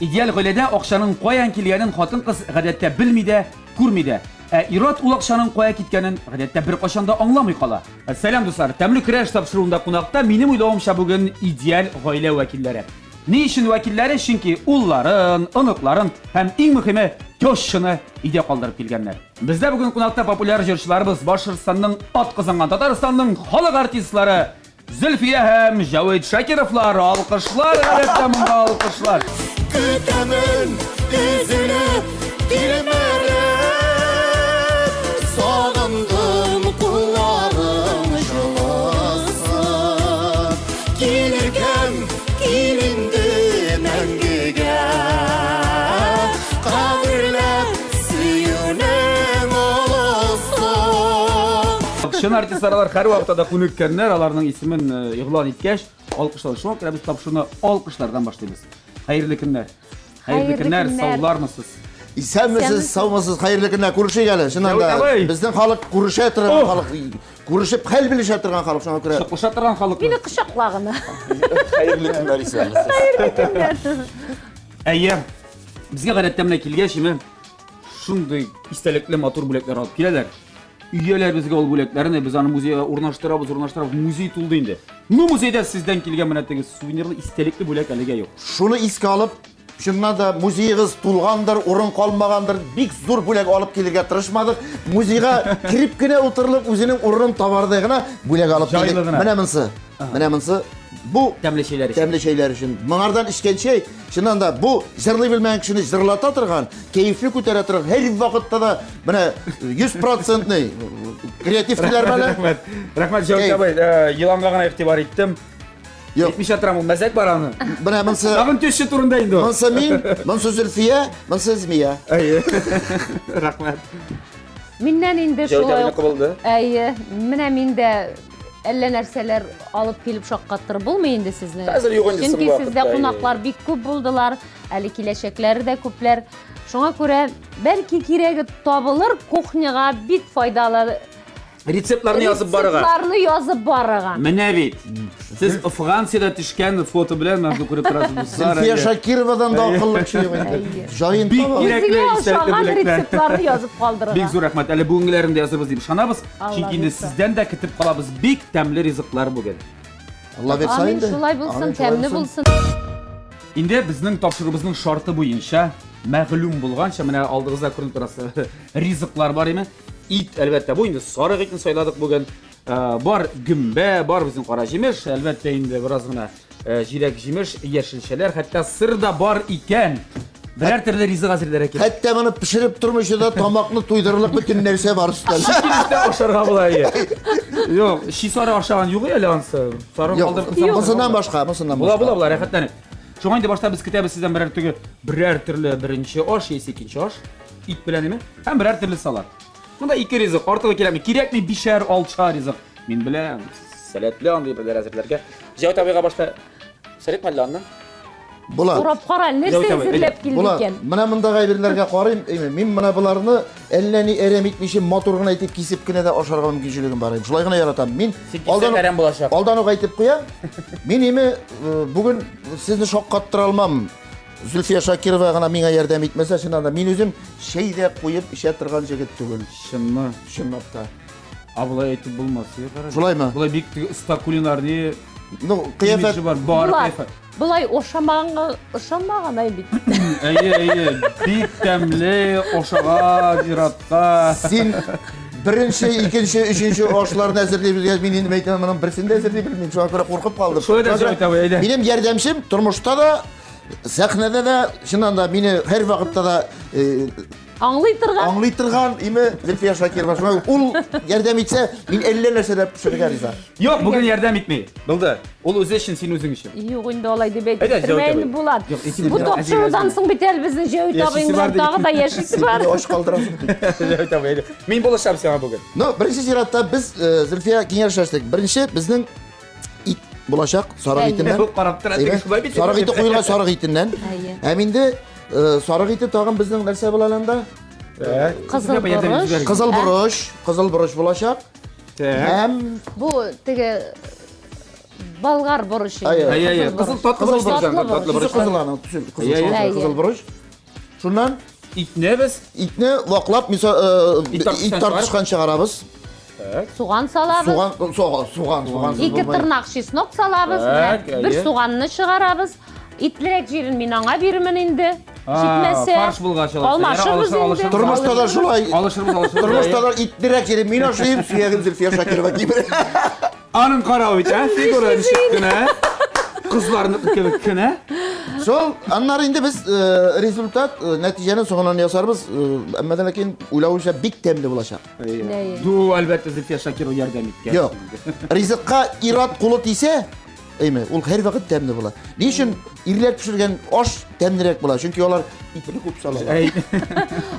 Идеаль гаиләдә акчаның каян килгәнен хатын-кыз гадәттә белми дә, күрми дә. Ә ир-ат ул акчаның кая киткәнен гадәттә беркайчан да аңламый кала. Сәлам, дуслар! Тәмле көрәш тапшыруында кунакта, минем уйлавымча, бүген идеаль гаилә вәкилләре. Ни өчен вәкилләре? Чөнки улларын, оныкларын һәм иң мөхиме, тещаны өйдә калдырып килгәннәр. Бездә бүген кунакта популяр җырчыларыбыз, Башкортстанның атказанган, Татарстанның халык артистлары Зөлфия һәм Җәвит Шакировлар. Алкышлар, гадәттә монда алкышлар. Көтәмен өзелеп, тилмереп, Сагындым кулларың җылысын. Килергәм, кил инде мәңгегә, Кадерләп сөюнең олысын. Чын артистлар алар һәрвакытта да күнеккәннәр, аларның исемен игълан иткәч, алкышлар. Шуңа күрә без тапшыруны алкышлардан башлыйбыз. Хәерле көннәр. Хәерле көннәр, саулармысыз? Исәнмесез, саумысыз, хәерле көннәр. Күрешик әле. Чыннан да безнең халык күрешә торган халык, күрешеп хәл белешә торган халык, шуңа күрә. Кочаклаша торган халык. Мине кочакла гына. Хәерле көннәр, исәнмесез. Хәерле көннәр. Әйе. Безгә гадәттә менә килгәч, име шундый истәлекле матур бүләкләр алып киләләр. Өяләр безгә ул бүләкләрне, без аны музейга урнаштырабыз, урнаштырабыз. Музей тулды инде. Ну, музейда сездән килгән менә теге сувенирлы истәлекле бүләк әлегә юк. Шуны искә алып, чыннан да музеегыз тулгандыр, урын калмагандыр, бик зур бүләк алып килергә тырышмадык. Музейга кереп кенә утырылып, үзенең урынын табардай гына бүләк алып килдек. Менә монысы. Менә монысы бу тәмле чәйләр өчен. Тәмле чәйләр өчен. Моңардан эчкән чәй, чыннан да бу җырлый белмәгән кешене җырлата торган, кәефне күтәрә торган, һәр вакытта да менә 100 процентный креатив диләр әле. Рәхмәт. Рәхмәт, Җәүдәт абый. Еланга гына игътибар иттем. Юк. Әйтмичә торам, ул мәзәк бар аны. Менә монысы. Тагын теща турында инде ул. Монысы мин, монысы Зөлфия, монысы Змия. Әйе. Рәхмәт. Миннән инде шулай ук. Әйе, менә мин дә әллә нәрсәләр алып килеп шаккаттырып булмый инде сезне. Хәзер юк инде. Чөнки сездә кунаклар бик күп булдылар, әле киләчәкләре дә күпләр. Шуңа күрә бәлки кирәге табылыр, кухняга бик файдалы Рецептларны язып барырга. Рецептларны язып барырга. Менә бит. Сез Франциядә төшкән фото белән менә күреп торасыз дуслар. Зөлфия Шакировадан да акыллы кеше юк инде. Җаен Бик кирәкле истәлекле бүләкләр. Рецептларны язып калдырырга. Бик зур рәхмәт. Әле бүгенгеләрен дә язырбыз дип ышанабыз. Чөнки инде сездән дә көтеп калабыз бик тәмле ризыклар бүген. Алла бирса инде. Амин, шулай булсын, тәмле булсын. Инде безнең тапшыруыбызның шарты буенча мәгълүм булганча, менә алдыгызда күренеп торасы ризыклар бар име? Ит, әлбәттә, бу инде сарык итен сайладык бүген. Э, бар гөмбә, бар безнең кара җимеш, әлбәттә инде бераз гына э, җиләк җимеш, яшелчәләр, хәтта сыр да бар икән. Берәр төрле ризык әзерләргә кирәк. Хәтта моны пешереп тормыйча да тамакны туйдырырлык бөтен нәрсә бар өстәлдә. Килеште ашарга була ие. Юк, щи сары ашаган юк әле ансы. Сары калдырып куйсаң. Монсыннан башка, монсыннан башка. Була, була, була, рәхәтләнеп. Шуңа инде башта без көтәбез сездән берәр төге, берәр төрле беренче аш яисә икенче аш, ит белән име? Һәм берәр төрле салат. Монда ике ризык, артыгы кирәкми. Кирәкми бишәр, алтышар ризык. Мин беләм, сәләтле андый беләр әзерләргә. Җәүт абыйга башта сорыйк мәллә аннан? Була. Сорап кара, нәрсә әзерләп килде икән? Менә мондагы әйберләргә карыйм, мин менә боларны әллә ни әрәм итмичә матур гына итеп кисеп кенә дә ашарга мөмкинчелегем бар. Шулай гына яратам. Мин алдан әрәм булачак. Алдан ук әйтеп куям. Мин име э, бүген сезне шаккаттыра алмам. Зөлфия Шакирова гына миңа ярдәм итмәсә, чыннан да мин үзем чәй дә куеп эчә торган җегет түгел. Чынмы? Чынлап та. А болай әйтеп булмас. Шулаймы? Болай бик оста кулинар не. Ну, кыяфәт бар, бар кыяфәт. Болай ошамаганга ошамаган ай бит. Әйе, әйе, бик тәмле ошага зиратка. Син беренче, икенче, өченче ашларны әзерли белгәч, мин инде әйтәм, моның берсен дә әзерли белмим, шуңа күрә куркып калдым. Шулай да Җәвит абый, әйдә. Минем ярдәмчем тормышта да, сәхнәдә дә, чыннан да мине һәрвакытта да э, Аңлый торган. Аңлый торган, име Зөлфия Шакирова. Шуңа ул ярдәм итсә, мин әллә нәрсәләр пешерергә риза. Юк, бүген ярдәм итми. Булды. Ул үзе өчен, син үзең өчен. Юк, инде алай дип әйттермә инде, Булат. Бу тапшырудан соң бит әле безнең Җәвит абыең белән тагы да яшисе бар. Син ач калдырасың. Җәвит абый, әйдә. Мин булышам сиңа бүген. Ну, беренче чиратта без э, Зөлфия киңәшләштек. Беренче безнең ит булачак, сарык итеннән. Карап тора, шулай бит. Сарык ите куелган сарык итеннән. Һәм инде Э, сарык ите тагын безнең нәрсә була анда? Кызыл борыч. Кызыл борыч, кызыл борыч булачак. Һәм бу теге Болгар борычы. Әйе. Әйе, әйе. Кызыл татлы борыч Татлы татлы борыч. борыч. Төсе кызыл аның, төсе кызыл, Әйе, әйе. кызыл борыч. Шуннан Итне без итне ваклап, мисал, Ит ит тартышкан тартышкан чыгарабыз. Суган салабыз. Суган, суган, суган, суган. Ике тырнак чеснок салабыз. Так, Менә Бер әйе. суганны чыгарабыз. Итлерәк җирен мин аңа бирмен инде. Җитмәсә. фарш булгач алайса. Алмашырбыз Ярар, алышыр- инде. Тормышта да шулай. Алышырбыз, алышырбыз. Тормышта да итлерәк җире мин ашыйм, сөяген Зөлфия Шакирова кибер. Аның каравы бит, ә? Фигура ничек кенә. Кызларныкы кебек кенә. Сол, аннары инде без э, результат, э, нәтиҗәне соңыннан ясарбыз. Э, Әмма дә ләкин уйлавымча бик тәмле булачак. Әйе. Ду, әлбәттә, Зөлфия Шакирова ярдәм иткән. Юк. Ризыкка ират кулы тисә, әйме, ул һәрвакыт тәмле була. Ни өчен ирләр пешергән аш тәмлерәк була? Чөнки алар итне күп салалар. Әй,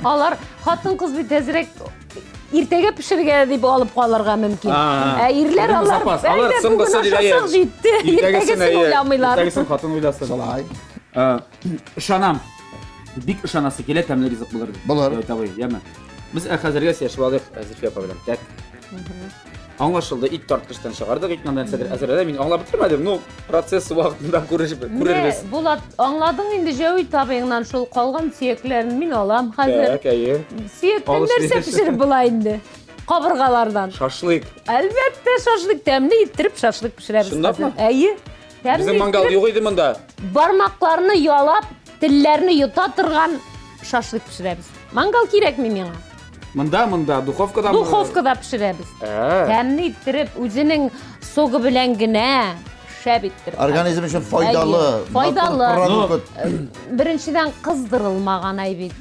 Алар хатын-кыз бит әзрәк иртәгә пешергә дип алып калырга мөмкин. А, Ә ирләр безнең алар запас. Алар әйдә, соңгысы бүген дип, әйе. ашасак җитте. Иртәгесен әйе. уйламыйлар. Иртәгесен хатын уйласын. Шулай. Э, Ышанам. Бик ышанасы килә, тәмле ризык булыр. дип. Булыр. Дәүләт абый, яме. Без ә, хәзергә сөйләшеп алыйк ә, Зөлфия апа белән. Так. Аңлашылды, ит тарткычтан чыгардык, итне нәрсәдер әзерләде. Мин аңлап бетермәдем. Ну, процесс вакытында күрешеп Менә, күрербез. Булат, аңладың инде Җәвит абыеңнан шул калган сөякләрен мин алам хәзер. Так, әйе. Сөяктән Алыш нәрсә биреш. пешереп була инде? Кабыргалардан. Шашлык. Әлбәттә, шашлык тәмле иттереп шашлык пешерәбез. Чынлапмы? хәзер. Әйе. Тәмле Безнең мангал иттереп, юк иде монда. Бармакларны ялап, телләрне йота торган шашлык пешерәбез. Мангал кирәкми миңа. Монда, монда, духовкада. Духовкада пешерәбез. Ә. Тәмле иттереп, үзенең согы белән генә шәп иттереп. Организм өчен файдалы. Әйе, файдалы. матур продукт. Беренчедән кыздырылмаган әйбит.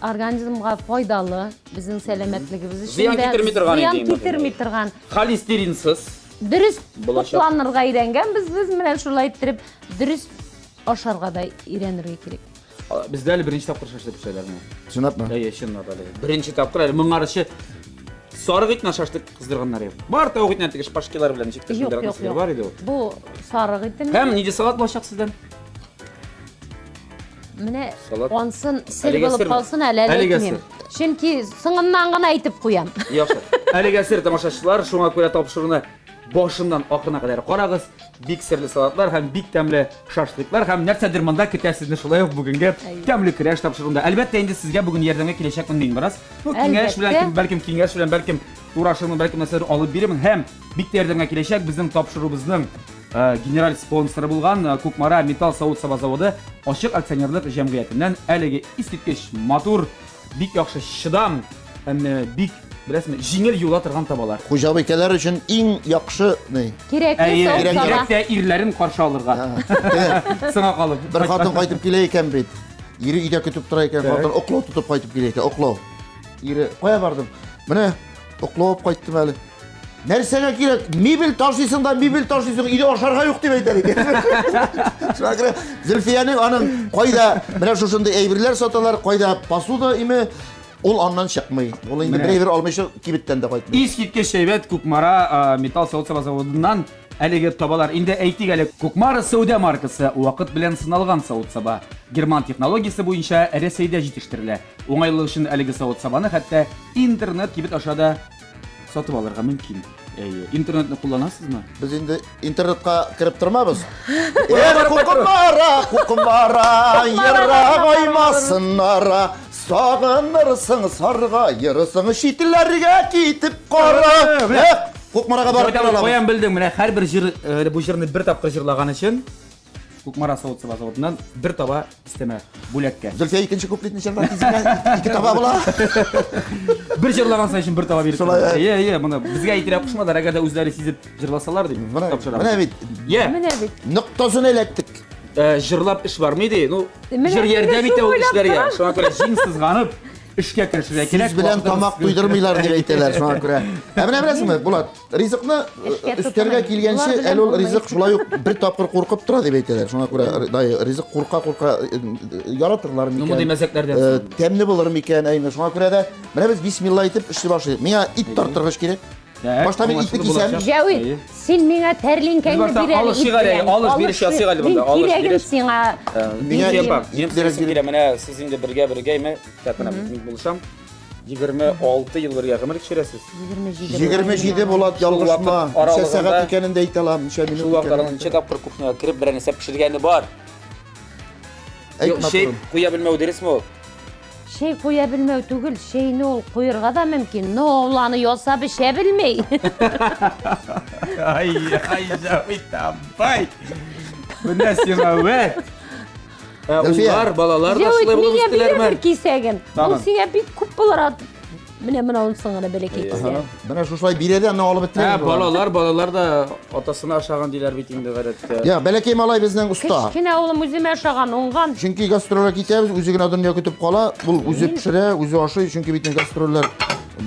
Организмга файдалы, безнең сәламәтлегебез өчен Зыян дә китерми торган Зыян инде, инде. китерми торган. Холестеринсыз. Дөрес Булачак. тукланырга өйрәнгәнбез без менә шулай иттереп дөрес ашарга да өйрәнергә кирәк. Бездә әле беренче тапкыр шашлык пешерәләр менә. Чынлапмы? Әйе, чынлап әле. Беренче тапкыр әле моңарчы сарык итенә шашлык кыздырганнар юк. Бар тавык итенә теге шпажкилар белән ничек тә Юк, шундыйрак юк, нәрсәләр юк. бар иде ул. Бу сарык итен. Һәм нинди салат булачак сездән? Менә Салат. ансын сер Әлегә булып серме? калсын әле әле Әлегә әйтмим. Чөнки соңыннан гына әйтеп куям. Яхшы. Әлегә сер тамашачылар, шуңа күрә тапшыруны башыннан ахырына кадәр карагыз. Бик серле салатлар һәм бик тәмле шашлыклар һәм нәрсәдер монда көтә сезне шулай ук бүгенге тәмле көрәш тапшыруында. Әлбәттә инде сезгә бүген ярдәмгә киләчәкмен мин бераз. Ну, киңәш белән, Әлбәттә. бәлкем киңәш белән, бәлкем турашырмын, бәлкем нәрсәдер алып бирермен һәм бик тә ярдәмгә киләчәк безнең тапшыруыбызның э, генераль спонсоры булган э, Кукмара металл савыт-саба заводы ачык акционерлык җәмгыятеннән әлеге искиткеч матур, бик яхшы чыдам һәм э, бик беләсезме, җиңел юла торган табалар. Хуҗабикәләр өчен иң яхшы ни? Кирәкле Әйе, савыт-саба. бигрәк тә ирләрен каршы алырга. Сыңа калып. Бер хатын кайтып килә икән бит. Ире өйдә көтеп тора икән, хатын оклау тотып кайтып килә икән, оклау. Ире, кая бардың? Менә оклау алып кайттым әле. Нәрсәгә кирәк? Мебель ташыйсың да, мебель ташыйсың, өйдә ашарга юк дип әйтә икән. Шуңа күрә Зөлфиянең аның кайда менә шушындый әйберләр саталар, кайда посуда име, ул аннан чыкмый. Ул инде Менә. бер әйбер алмыйча кибеттән дә кайтмый. Искиткеч әйбәт Кукмара э, металл савыт-саба заводыннан әлеге табалар. Инде әйтик әле, Кукмара сәүдә маркасы вакыт белән сыналган савыт-саба. Герман технологиясе буенча Рәсәйдә җитештерелә. Уңайлылык өчен әлеге савыт-сабаны хәтта интернет кибет аша да сатып алырга мөмкин. Әйе, интернетны кулланасызмы? Без инде интернетка кереп тормабыз. Эр Кукмара, Кукмара, ерагаймасыннара, сагынырсың, саргаерсың, читләргә китеп кара. Эх, Кукмарага барып Җавит абый, алабыз. Каян белдең, менә һәрбер җыр, э, бу җырны бер тапкыр җырлаган өчен Кукмара савыт-саба заводыннан бер таба өстәмә бүләккә. Зөлфия икенче куплетны җырлап тизгенә ике таба була. Бер җырлаган саен бер таба биреп. Шулай, ә. Әйе, әйе, моны безгә әйтергә кушмадылар, әгәр дә үзләре сизеп җырласалар дип Менә тапшырабыз. менә бит Йә, Менә бит. ноктасын эләктек. э, җырлап эш бармый ди. Ну, Менә җыр менә ярдәм итә шул ул уйлап эшләргә. торам. Шуңа күрә җиң сызганып эшкә керешергә кирәк. Сүз белән Вакытыбыз тамак туйдырмыйлар дип әйтәләр, шуңа күрә. Ә менә беләсеңме, Булат, ризыкны э, Эшкә өстәлгә тотынайм. килгәнче Болар белән әле ул булмый. ризык шулай ук бер тапкыр куркып тора дип әйтәләр. Шуңа күрә дай ризык курка-курка э, яратырлар Ну, микән? мондый мәзәкләрдән Э, соң. Тәмле булыр микән, әйме. Шуңа күрә дә менә без бисмилла әйтеп эшли башлыйк. Миңа ит тарттыргыч кирәк. Так, Башта мин итне аңлашылды кисәм. булачак. Җәвит, Әйе. син миңа тәрлинкәңне Без башта бир әле. алышыйк әле, алыш биреш ясыйк әле монда, алыш Мин кирәгем биреш. сиңа. Минем Миңа апа, минем ит бирәс сизгем килә, менә сез инде бергә бергә име, так менә мин булышам. 26 ел бергә гомер кичерәсез. 27. 27 Булат, ялгышма. Ничә сәгать икәнен дә әйтә алам, ничә минут. Шул вакыт аралыгында ничә тапкыр кухняга кереп берәр нәрсә пешергәне бар? Әйтмә. Чәй куя белмәү дөресме ул? Чәй куя белмәү түгел, чәйне ул куерга да мөмкин, но ул аны ясап эчә белми. Ай, ай, Җавит абай. Менә сиңа вәт. Ә, уллар, балалар да шулай булып үстеләрме? Бер кисәген. Ул сиңа бик күп булыр. Менә менә унысын гына бәләкәй кисәк. Менә шушылай бирә дә, аны алып бетерә. Ә, балалар, балалар да атасына ашаган диләр бит инде гадәттә. Я, бәләкәй малай безнең оста. Кечкенә улым үземә ашаган, уңган. Чөнки гастрольгә китәбез, үзе генә дөнья көтеп кала. Ул үзе пешерә, үзе ашый, чөнки бит инде гастрольләр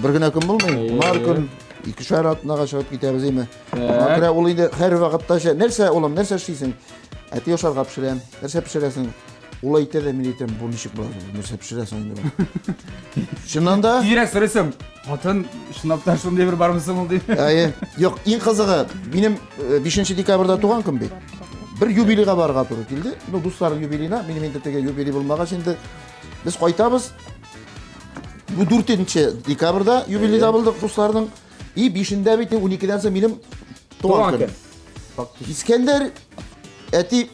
бер генә көн булмый. Унар көн, икешәр атнага чыгып китәбез, әйме. Шуңа күрә ул инде һәр вакытта нәрсә, улым, нәрсә эшлисең? Әти ашарга пешерәм. Нәрсә пешерәсең? Ул әйтә дә, мин әйтәм, бу ничек була? Нәрсә пешерәсең инде бу? Чыннан да. Тизрәк сорыйсың. Хатын, чынлап та шундый бер бармы соң ул дип. Әйе. Юк, иң кызыгы, минем 5 э, декабрьдә туган көн бит. Бер юбилейга барырга туры килде. Ну, дусларым юбилейна, минем инде теге юбилей булмагач инде без кайтабыз. Бу 4 декабрьдә юбилейда булдык дусларның. И 5-ндә бит 12-дән соң минем туган көн. Искәндәр, әти,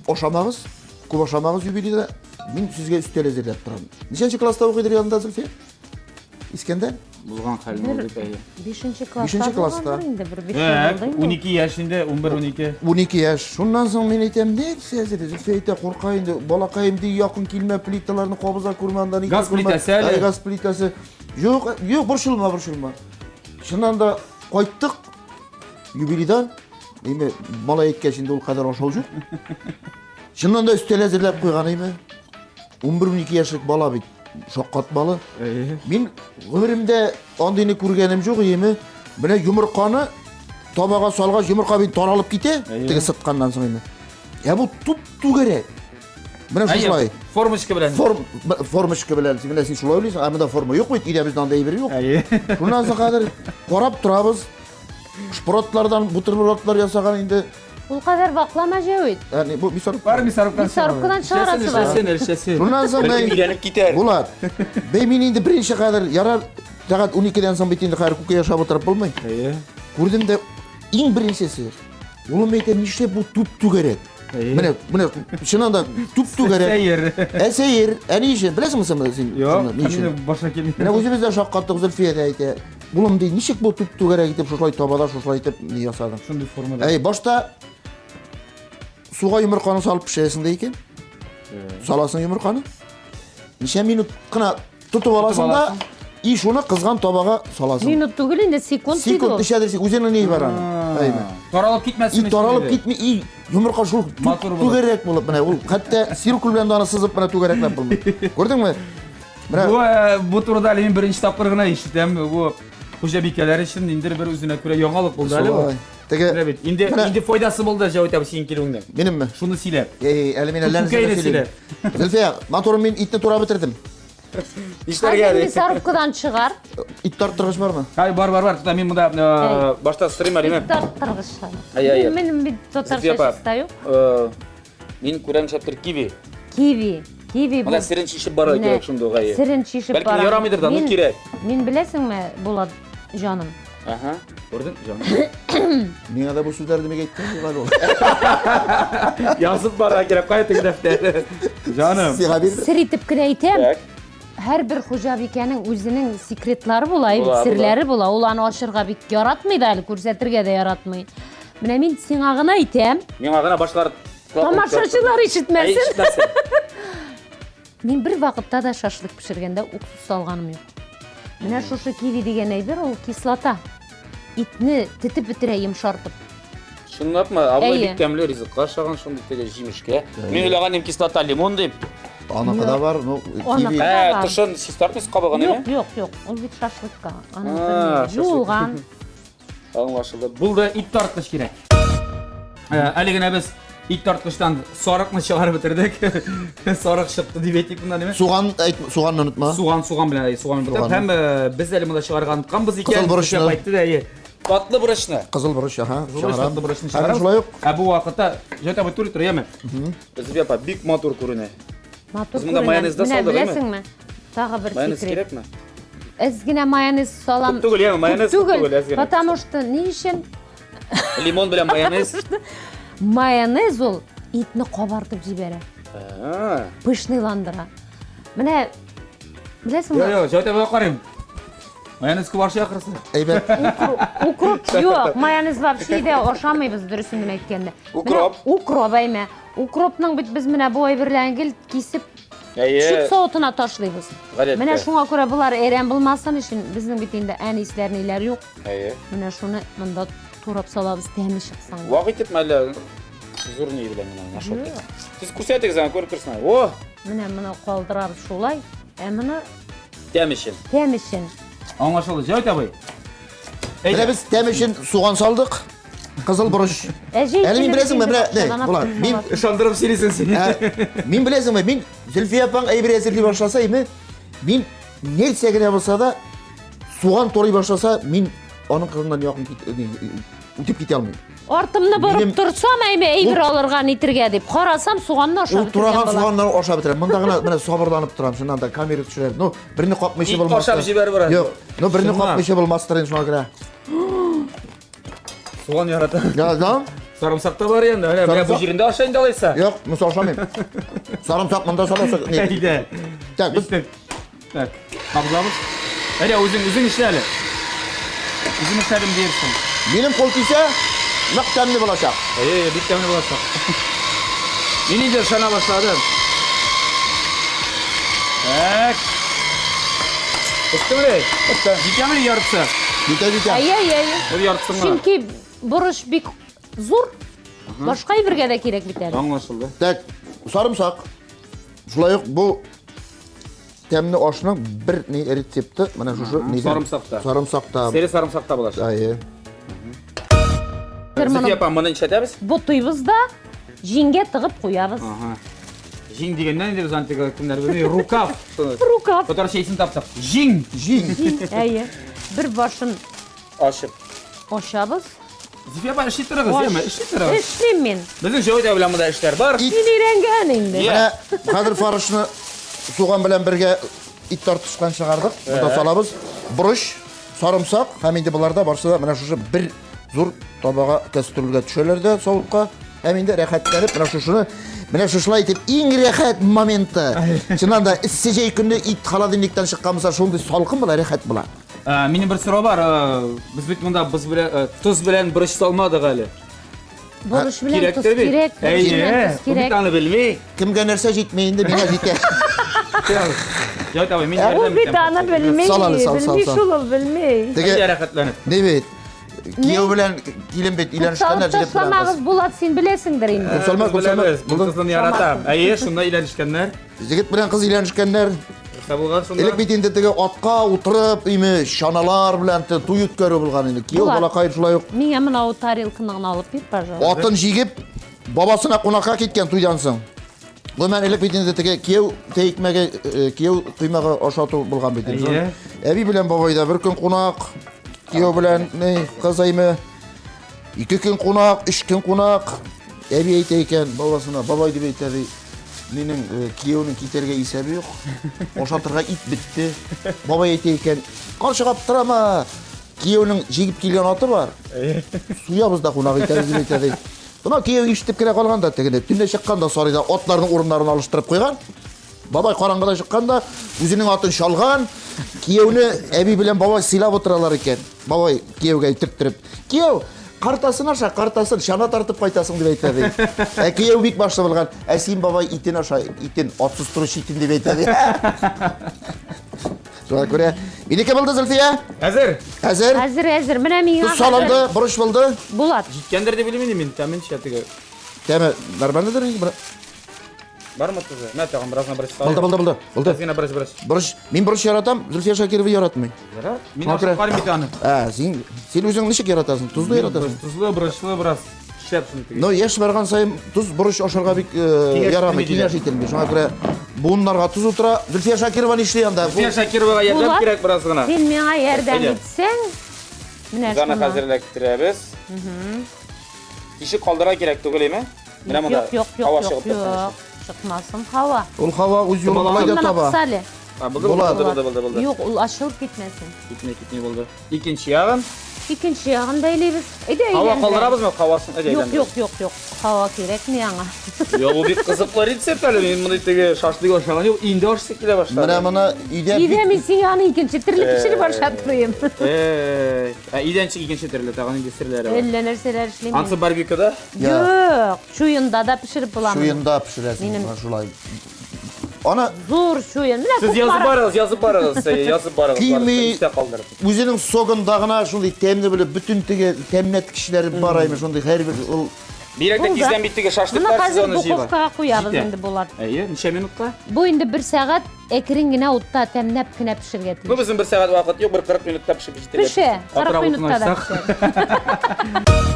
ашамагыз, күп ашамагыз юбилейда. Мин сезгә өстәл әзерләп торам. Ничәнче класста укыйдыр янында Зөлфия? Искәндәр? Булган хәл булды бит әйе. Бишенче класста. Бишенче класста. Инде бер биш ел булды инде. 12 яшь инде, 11-12. 12 яшь. Шуннан соң мин әйтәм, нәрсә әзер? Зөлфия әйтә, курка инде, балакаем ди, якын килмә, плиталарны кабыза күрмә, анда Газ плитәсе әле. Газ плитәсе. Юк, юк, борчылма, борчылма. Чыннан да кайттык юбилейдан. Эме малай әйткәч инде ул кадәр ашау юк. Чыннан да өстәл әзерләп куйган име. 11-12 яшьлек бала бит, шаккатмалы. Мин гомеремдә андыйны күргәнем юк име. Менә йомырканы табага салгач, йомырка бит таралып китә, теге сытканнан соң име. Ә бу туп-түгәрәк. Менә шулай. Формочка белән. Форм, формочка белән. Син менә син шулай уйлыйсың, ә монда форма юк бит, өйдә бездә андый әйбер юк. Әйе. Шуннан соң хәзер карап торабыз. Шпротлардан бутербродлар ясаган инде. Ул кадәр ваклама Җәвит. Ә, бу мясорубка. Бар мясорубкадан. Мясорубкадан чыгарасы бар. Эшләсен, эшләсен. Шуннан соң Бәлки өйрәнеп китәр. Булат. Бей мин инде беренче кадәр ярар сәгать 12-дән соң бит инде хәзер күкәй ашап утырып булмый. Әйе. Күрдем дә иң беренчесе. Улым әйтә, нишләп бу түп-түгәрәк? Менә, менә чыннан да түп-түгәрәк. Сәер. Ә сәер, ә ни өчен? Беләсеңме син син? Юк, ни өчен? минем башка килми. Менә үзебез дә шаккаттык, Зөлфия дә әйтә. Улым ди, ничек бу түп-түгәрәк итеп шушылай табада шушылай итеп ни ясадың? Шундый формада. Әй, башта суга йомырканы салып пешерәсең дә икән. Саласың йомырканы. Ничә минут кына тотып аласың да, и шуны кызган табага саласың. Минут түгел инде, секунд диде Секунд ул. ничәдер секунд, үзенең ни бар аның? Әйме. Таралып китмәсен И таралып китми, и йомырка шул Матур булып. түгәрәк булып менә ул хәтта циркуль белән дә аны сызып менә түгәрәкләп булмый. Күрдеңме? Менә Бу, э, бу турыда әле мин беренче тапкыр гына ишетәм. Бу хуҗабикәләр өчен ниндидер бер үзенә күрә яңалык булды әле бу. шулай. Теге Менә бит. Инде Менә- инде файдасы булды Җәвит абый синең килүеңнең. минемме? Шуны сөйләп. Эй, әле мин әллә Күкәйне нәрсә сөйлим. Зөлфия, моторым мин итне турап бетердем. Нишләргә Хәзер әле? мясорубкадан чыгар. Ит тарттыргыч бармы? Ай, бар, бар, бар. Тукта, мин монда э, башта сорыйм әле. Ит тарттыргыч. Ай, ай, ай. Минем бит татарча Зөлфия апа. чиста юк. Э, Мин күрәм шәптер киви. Киви. Киви бу. Монда серен чишеп барырга Менә кирәк шунда ук, әйе. Серен чишеп Бәлки барам. ярамыйдыр да, ну Мин- кирәк. Мин беләсеңме, Булат җаным? Ага. Күрдең, җаным. Миңа да бу сүзләрне бик әйткән юк әле ул. Язып барырга кирәк, кая теге дәфтәр? Җаным. Сиңа бирде. Сер итеп кенә әйтәм. Так. Һәрбер хуҗабикәнең үзенең секретлары була, Була, серләре була. Ул аны ачырга бик яратмый да әле, күрсәтергә дә яратмый. Менә мин сиңа гына әйтәм. Миңа гына башкалар Тамашачылар ишетмәсен. Ишетмәсен. Мин бер вакытта да шашлык пешергәндә уксус салганым юк. Менә шушы киви дигән әйбер ул кислота. Итне тетеп бетерә йомшартып. Чынлапмы? Абла Әйе. бик тәмле ризыкка ашаган шундый теге җимешкә. Мин уйлаган идем кислота лимон дип. Аныкы да бар, ну, Аныкы. киви. Ә, бар. тышын чистартмыйсыз кабыгын, Юк, әйме? юк, юк. Ул бит шашлыкка. А, Анысы шашлык. юылган. Аңлашылды. Булды, ит тарткыч кирәк. Ә, Әле генә без ит тарткычтан сарыкны чыгарып бетердек. Сарык чыкты дип әйтик монда, әйме? Суган әйт, суганны онытма. Суган, суган белән, әй, суган белән. Суган. Һәм э, без әле монда чыгарга онытканбыз икән. Кызыл борычны. Шәп әйтте дә, әйе. Татлы борычны. Кызыл борыч, аха, Кызыл борыч, чыгарам. татлы борычны Һәм чыгарабыз. шулай ук Ә бу вакытта Җәүдәт абый туры тора, яме? Зөфия апа, бик матур күренә. Матур Без монда күренә. майонез да Менә салдык, әйме? беләсеңме? Тагы бер Майонез секрет. кирәкме? Әз генә майонез салам. Күп түгел, яме, майонез күп түгел, әз генә. Потому что ни өчен? Лимон белән майонез. Майонез ул итне кабартып җибәрә. Пышныйландыра. Менә беләсеңме? Йо, йо, җай таба карыйм. Майонез күп ашый ахрысы. Әйбәт. Укроп юк, майонез вообще дә ашамыйбыз дөресен генә әйткәндә. Укроп. Укроп әйме. Укропның бит без менә бу әйберләрен гел кисеп Әйе. Чүп савытына ташлыйбыз. Гадәттә. Менә шуңа күрә болар әрәм булмасын өчен безнең бит инде әнисләр ниләр юк. Әйе. Менә шуны монда турап салабыз, тәме чыксын. Вак итеп мәллә зур ни белән генә нашел. Сез күрсәтегез аны күреп торсын. О! Менә моны калдырабыз шулай. Ә моны тәм өчен. Тәм өчен. Аңлашылды. Җәвит абый. Менә без тәм өчен суган салдык. Кызыл борыч. Әле мин беләсеңме, менә, не, була. Мин ышандырып сөйлисең син. Мин беләсеңме, мин Зөлфия апаң әйбер әзерли башласа, име, мин нәрсә генә булса да суган турый башласа, мин аның кырыннан якын кит, үтеп китә алмыйм. Артымны борып торсам, әйме әйбер алырга нитергә дип, карасам суганны ашап бетергән. Ул тураган суганны ашап бетерә. Монда гына менә сабырланып торам, шуннан да камера төшерә. Ну, берне капмыйча булмас. Ашап җибәр бераз. Юк, ну берне капмыйча булмастыр инде шуңа күрә. Суган ярата. Я, да. Сарымсак та бар янда. Менә менә бу җирендә аша инде алайса. Юк, монысы ашамыйм. Сарымсак монда саласың. Әйдә. Так, без Так, кабызабыз. Әйдә, үзең үзең эшлә әле. Үзем эшләдем диерсең. Минем кул тисә, нык тәмле булачак. Әйе, бик тәмле булачак. Мин инде ышана башладым. Так. Беттеме? Бетте. Җитәме яртысы? Җитә, җитә. Әйе, әйе, әйе. Бер яртысын гына. Чөнки борыч бик зур. Башка әйбергә дә кирәк бит әле. Аңлашылды. Так, сарымсак. Шулай ук бу тәмле ашның бер ни рецепты менә шушы нидән? Сарымсакта. Сарымсакта. Сире сарымсакта булачак. Әйе. Зөлфия апа, моны нишләтәбез? Бутыйбыз да, җиңгә тыгып куябыз. Ага. Җиң дигәннән инде без аны теге кемнәр белми, рукав. Рукав. Татарча исем таптык. Җиң. Җиң. Әйе. Бер башын ачып. Ачабыз. Зөфия апа, эшли торыгыз, яме, эшли торыгыз. Эшлим мин. Безнең Җәвит белән монда эшләр бар. Мин өйрәнгән инде. Менә хәзер фарышны суган белән бергә ит тартышкан чыгардык. Монда салабыз. Борыч, сарымсак һәм инде болар да барсы да менә шушы бер зур табага кастрюльгә төшәләр дә савытка. Һәм инде рәхәтләнеп менә шушыны менә шушылай итеп иң рәхәт моменты. Чыннан да эссе җәй көне ит холодильниктан чыккан булса шундый салкын була, рәхәт була. Минем бер сорау бар. Без бит монда боз белән тоз белән борыч салмадык әле. Борыч белән тоз кирәк. Әйе, ул бит аны белми. Кемгә нәрсә җитми инде, миңа җитә. Җәвит абый, мин ярдәм Ул бит аны белми. Сал әле, сал, сал, Белми сал. шул ул белми. Теге рәхәтләнеп. Ни бит? Кияү белән килен бит өйләнешкәннәр, Салып җегет белән кыз. ташламагыз, Булат, син беләсеңдер инде. Күп салма, күп салма. Беләбез, мин кызны яратам. Әйе, шунда өйләнешкәннәр. Җегет белән кыз өйләнешкәннәр. Нәрсә булган шунда? Элек бит инде теге атка утырып, име, чаналар белән туй үткәрү булган инде. Кияү Булат. балакай шулай ук Миңа менә ул тарелканы гына алып бир, пожалуйста. атын җигеп, бабасына кунакка киткән туйдан соң. Гомумән, элек бит инде теге кияү тәйкмәге, кияү коймагы ашату булган бит инде. Әйе. Әби белән бабай да бер көн кунак, кияү белән ни, кыз әйме. Ике көн кунак, өч көн кунак. Әби әйтә икән бабасына, бабай дип әйтә ди. Минем кияүнең китәргә исәбе юк. Ашатырга ит бетте. Бабай әйтә икән, карчык аптырама. Кияүнең җигеп килгән аты бар. Суябыз да кунак итәбез дип әйтә ди. Бына кияү ишетеп кенә калган да тегене. Төнлә чыккан да сарайда атларның урыннарын алыштырып куйган. Бабай караңгыда чыккан да үзенең атын чалган. Кияүне әби белән бабай сыйлап утыралар икән. Бабай кияүгә төрттереп, "Кияү, картасын аша, картасын, чана тартып кайтасың" дип әйтә ди. Ә кияү бик башлы булган. Ә син бабай итен аша, итен, атсыз тору читен дип әйтә ди. Шуңа күрә, минеке булды, Зөлфия. Әзер. Әзер. Әзер, әзер. Менә миңа Тоз салынды, борыч булды. Булат. Җиткәндер дип уйлыйм инде мин, тәменчә теге. Тәме нормальныдыр инде. Бармы тузы? Мә тагын бераз гына борыч Булды, булды, булды. Булды. Аз гына борыч, борыч. Борыч. Мин борыч яратам, Зөлфия Шакирова яратмый. Ярар. Мин Шуңа ашап күрә- карыйм бит аны. Ә, син, син үзең ничек яратасың? Тозлы яратасың? Тозлы, борычлы бераз. Шәп шуны теге. Но яшь барган саен тоз борыч ашарга бик Киңәш ярамый, ителми диләр. киңәш ителми. Шуңа күрә буыннарга тоз утыра. Зөлфия Шакирова нишли анда? Зөлфия Шакировага ярдәм Булат, кирәк бераз гына. Син миңа ярдәм Әйдә. итсәң, менә Без аны шуны. хәзер эләктерәбез. Тишек калдыра кирәк түгел, әйме? Менә монда Юк, юк, юк, һава юк, чыгып торсын юк. Чыкмасын һава. Ул һава үз юлын болай да Моннан таба. акса әле. А, булды, булды, булды, булды, булды. Юк, ул ачылып китмәсен. Китми, китми булды. Икенче ягын. Икенче ягын бәйлибез. Әйдә, Һава калдырабызмы? Һавасын әйдә. Юк, юк, юк, юк. Һава кирәкми аңа. Юк, бу бик кызыклы рецепт әле. Мин моны теге шашлык ашаган юк, инде ашыйсы килә башлады. Менә моны өйдә Өйдә мин сиңа аны икенче төрле пешереп ашатырым. Эй, ә өйдән чик икенче төрле тагын нинди серләре бар? Әллә нәрсәләр эшлим. Ансы барбекюда? Юк, чуенда да пешереп була. Чуенда пешерәсең, Минем шулай. Аны зур чуен. Менә Сез язып барыгыз, язып барыгыз, язып барыгыз. Кими Истә калдырып. Үзенең согында гына шундый тәмле белеп, бөтен теге тәмләткечләре бар әйме, шундый һәрбер ул Бигрәк тә тиздән бит теге шашлыклар сезоны җыела. Моны хәзер духовкага куябыз инде булат. Әйе, ничә минутка? Бу инде бер сәгать әкрен генә утта тәмләп кенә пешергә тиеш. Бу безнең бер сәгать вакыт юк, бер 40 минутта пешеп җитә. Пешә, 40 минутта да пешә.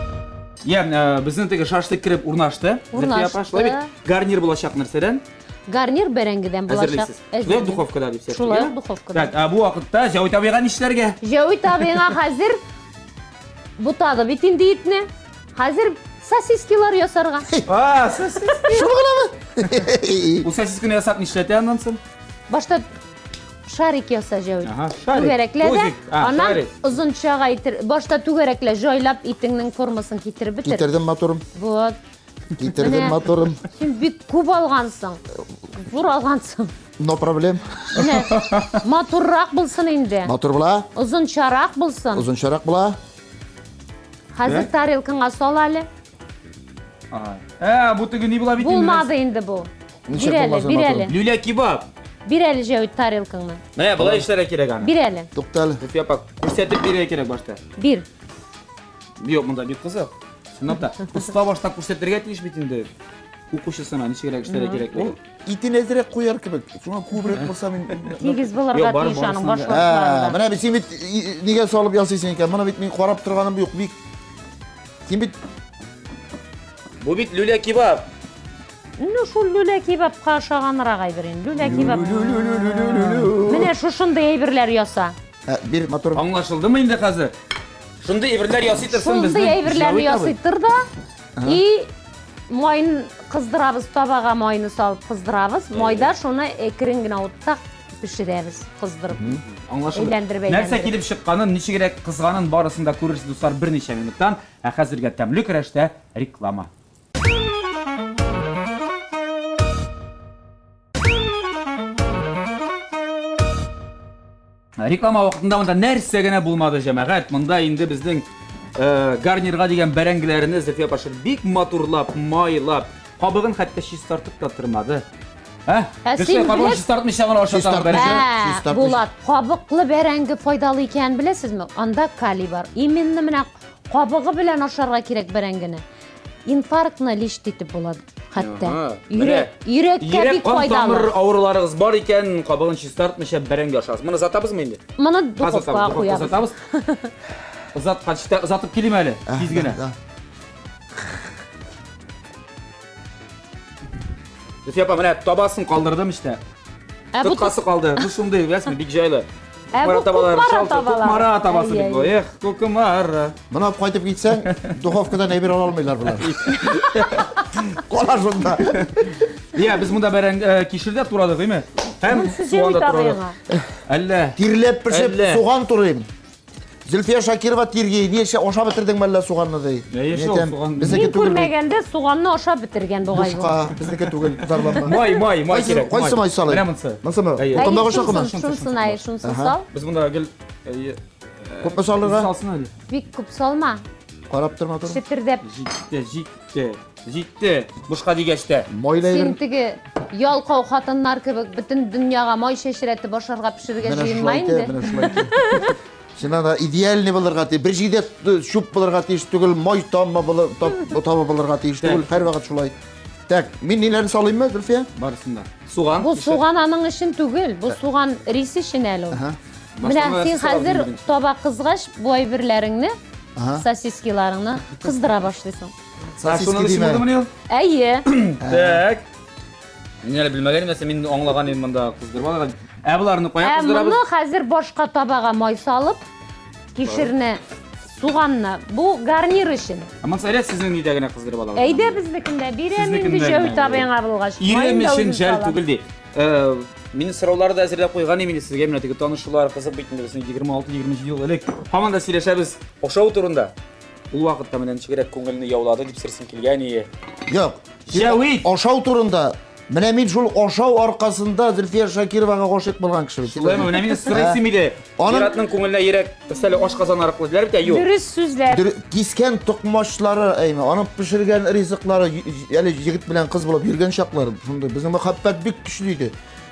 Я, э, безнең теге шашлык кереп урнашты. Урнашты. Шулай бит. Гарнир булачак нәрсәдән? Гарнир бәрәңгедән булачак. Әзерлисез. Шулай духовкада дип сөйләп. Шулай духовкада. Так, ә бу вакытта Җәвит абыйга нишләргә? Җәвит абыйга хәзер бутады бит инде итне. Хәзер сосискилар ясарга. А, сосиски. Шул гынамы? Ул сосисканы ясап нишләтә аннан соң? Башта шарик яса Җәвит. Ага, шарик. Түгәрәклә дә, аннан озынчага итер. Башта түгәрәклә җайлап итеңнең формасын китереп бетер. Китердем матурым. Вот. Китердем матурым. Син бик күп алгансың. Зур алгансың. No problem. Менә матуррак булсын инде. Матур була. Озынчарак булсын. Озынчарак була. Хәзер тарелкаңа сал әле. Ә, бу теге ни була бит инде? Булмады инде бу. Бир әле, бир әле. Люля кебаб. Бир әле Җәвит тарелкаңны. Менә болай эшләргә кирәк аны. Бир әле. Тукта әле. Зөлфия апа, күрсәтеп бирергә кирәк башта. Бир. Юк, монда бик кызык. Чынлап та, оста башта күрсәтергә тиеш бит инде укучысына ничегрәк эшләргә кирәклеген. Ул итен әзрәк куяр кебек. Шуңа күбрәк булса мин Тигез булырга тиеш аның башлыклары. Менә бит син бит нигә салып ясыйсың икән? Моны бит мин карап торганым юк, бик. Син бит Бу бит люля кебаб. Ну, шул люля кебабка ошаганрак әйбер инде. Люля кебаб. Менә шушындый әйберләр яса. Бир, матур. Аңлашылдымы инде хәзер? Шундый әйберләр ясый торсын безнең. Шундый әйберләрне ясый тор да. И майын кыздырабыз, табага майны салып кыздырабыз. Майда шуны әкрен генә утта пешерәбез, кыздырып. Аңлашылды. Әйләндереп, Нәрсә килеп чыкканын, ничегрәк кызганын барысын да күрерсез, дуслар, берничә минуттан. Ә хәзергә тәмле көрәштә реклама. Реклама вакытында монда нәрсә генә булмады, җәмәгать. Монда инде безнең э, гарнирга дигән бәрәңгеләрне Зөлфия апа бик матурлап, майлап, кабыгын хәтта чистартып та тормады. Ә? Ә Кеше син кабыгын беләс- чистартмыйча гына ашатам бәрәңге. Ә, Чистартмыйча. Булат, кабыклы бәрәңге файдалы икәнен беләсезме? Анда калий бар. Именно менә кабыгы белән ашарга кирәк бәрәңгене. Инфарктны лечить итеп була хәтта. Ага, Йөрәк, йөрәккә Йөрәк бик кан файдалы. тамыр авыруларыгыз бар икән, кабыгын чистартмыйча бәрәңге ашагыз. Моны озатабызмы инде? Моны Хәзер духовкага духовка куябыз. озатабыз. Озаткач та озатып килим әле, тиз генә. Зөлфия апа, менә табасын калдырдым işte. Ә бу Тоткасы калды. Бу шундый, беләсезме, бик җайлы. Ә бу Кукмара табалары Кукмара шалты. табалары. Кукмара табасы Әй, бит бу. әй. Эх, Кукмара. Моны алып кайтып китсәң, духовкадан әйбер ала алмыйлар болар. Кала шунда. Я, без монда бәрәң э, кишер дә турадык, әйме? Һәм суган да турадык. Әллә. Тирләп пешеп Әллә. суган турыйм. Зөлфия Шакирова тирги, ни эшлә ашап бетердең мәллә суганны ди. Әйе, шул, Әйтәм, суган. Безнеке Мин түгел. ди. күрмәгәндә суганны ашап бетергән бугай бу. Бушка, безнеке түгел, зарланма. Май, май, май Кайсы- кирәк. Кайсы май салыйм? Менә монысы. Монысымы? Әйе. Утындагы Әйе, шакымы? шунсын, шунсын, әйе, шунсын сал. Без монда гел әйе, Күпме салырга? Салсын әле. Бик күп салма. Карап тор, матур. Четердәп. Җитте, җитте, җитте. Бушка дигәч тә. Майлы Син әйбер. теге ялкау хатыннар кебек бөтен дөньяга май чәчрәтеп ашарга пешерергә Менә җыенма шулай итә, инде. менә шулай итә. Син анда идеальный булырга тиеш. Бер җирдә чүп булырга тиеш түгел, май тамма булыр, таба булырга тиеш түгел. Һәрвакыт шулай. Так, мин ниләрне салыйммы, Зөлфия? Барысын да. Суган. Бу суган аның өчен түгел, бу суган рис өчен әле ул. Менә син хәзер таба кызгач, бу әйберләреңне, сосискиларыңны кыздыра башлыйсың. Сосиски димә. Әйе. Так. Мин әле белмәгән идем, нәрсә мин аңлаган идем монда кыздырып алырга. Ә боларны кая Ә кыздырабыз? моны хәзер башка табага май салып, кишерне Суганны. Бу гарнир өчен. Ә монысы әле сезнең нидә генә кыздырып алабыз? Әйдә безнекендә бирәм инде Җәвит абыеңа булгач. Ирем өчен жәл түгел ди. Э, мин сораулар да әзерләп куйган идем инде сезгә менә теге танышулар кызык бит инде безнең 26-27 ел элек. Һаман да сөйләшәбез ашау турында. Ул вакытта менә ничегрәк күңелне яулады дип сорыйсым килгән ие. Юк. Җәвит! Ашау турында. Менә мин шул ашау аркасында Зөлфия Шакировага гашыйк булган кеше бит. Шулаймы? Менә мин сорыйсым иде. Аның- Ир-атның күңеленә йөрәк, мәсәлән, ашказан аркылы диләр бит, ә юк. Дөрес сүзләр. Кискән токмачлары, әйме, аның пешергән ризыклары, әле егет белән кыз булып йөргән чаклар, шундый безнең мәхәббәт бик көчле иде.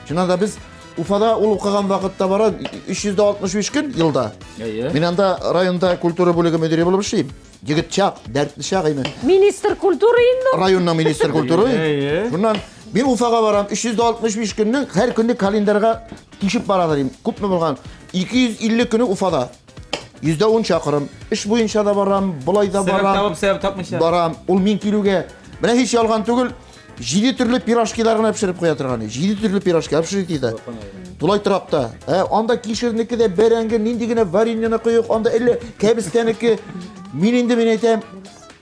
Чыннан да без Уфада ул укыган вакытта бара 365 көн елда. Әйе. Мин анда районда культура бүлеге мөдире булып эшлим. Егет чак, дәртле чак име. Министр культуры инде. Районның министр культуры. Әйе. Шуннан мин Уфага барам, 365 көннең һәр көнне календарьга тишеп барадыр инде. Күпме булган? 250 көне Уфада. 110 чакрым. Эш буенча да барам, болай да Сәбәп барам. табып, сәбәп тапмыйча. Барам. Ул мин килүгә. Менә һич ялган түгел. Җиде төрле пирожкилар гына пешереп куя торган. Җиде төрле пирожки общежитиедә. Тулай торакта. Ә, анда кишернеке дә, бәрәңге, нинди генә вареньены юк, анда әллә кәбестәнеке. Мин инде мин әйтәм,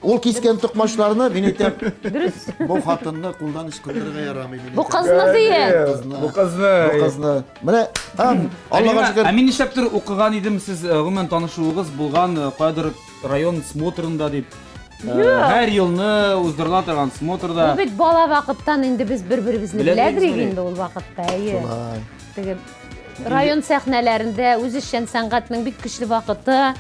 ул кискән токмачларны мин әйтәм. Дөрес. Бу хатынны кулдан ычкындырырга ярамый. мин Бу әйтәм. кызны дия. Бу кызны. Бу кызны. Менә, Аллага шөкер. Ә мин нишләптер укыган идем, сез гомумән танышуыгыз булган каядыр район смотрында дип. Һәр елны уздырыла торган смотрда. Бу бит бала вакыттан инде без бер-беребезне беләдер инде ул вакытта, әйе. Теге район сәхнәләрендә үзешчән сәнгатьнең бик көчле вакыты.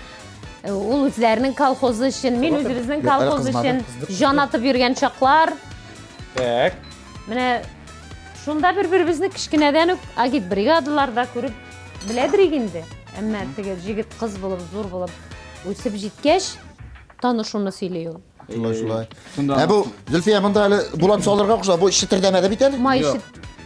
Ул үзләренең колхозы өчен, мин үзебезнең колхоз өчен җан атып йөргән чаклар. Так. Менә шунда бер-беребезне кечкенәдән үк агитбригадаларда күреп беләдер инде. Әмма теге җегет кыз булып, зур булып үсеп җиткәч, танышуны сөйли ул. Шулай, шулай. Шунда. Ә бу Зөлфия монда әле Булат салырга куша, бу четердәмәде бит әле. Май Юк.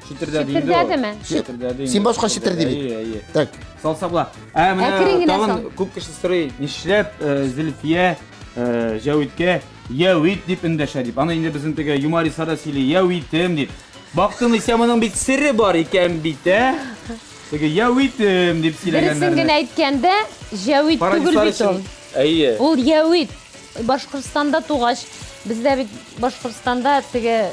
Четердәде инде. Четердәдеме? Четердәде инде. Син башка четерде бит. Әйе, әйе. Так. Салса була. Ә менә Әкрен генә тагын сал. күп кеше сорый, нишләп Зөлфия Җәвиткә Явит дип эндәшә дип. Аны инде безнең теге юмористлар да сөйли, Явитем дип. Бактың исә моның бит сере бар икән бит, ә? Теге Явитем дип сөйләгәннәр. Дөресен генә әйткәндә, Җәвит түгел бит ул. Әйе. Ул Явит. Башкортстанда тугач, бездә бит Башкортстанда теге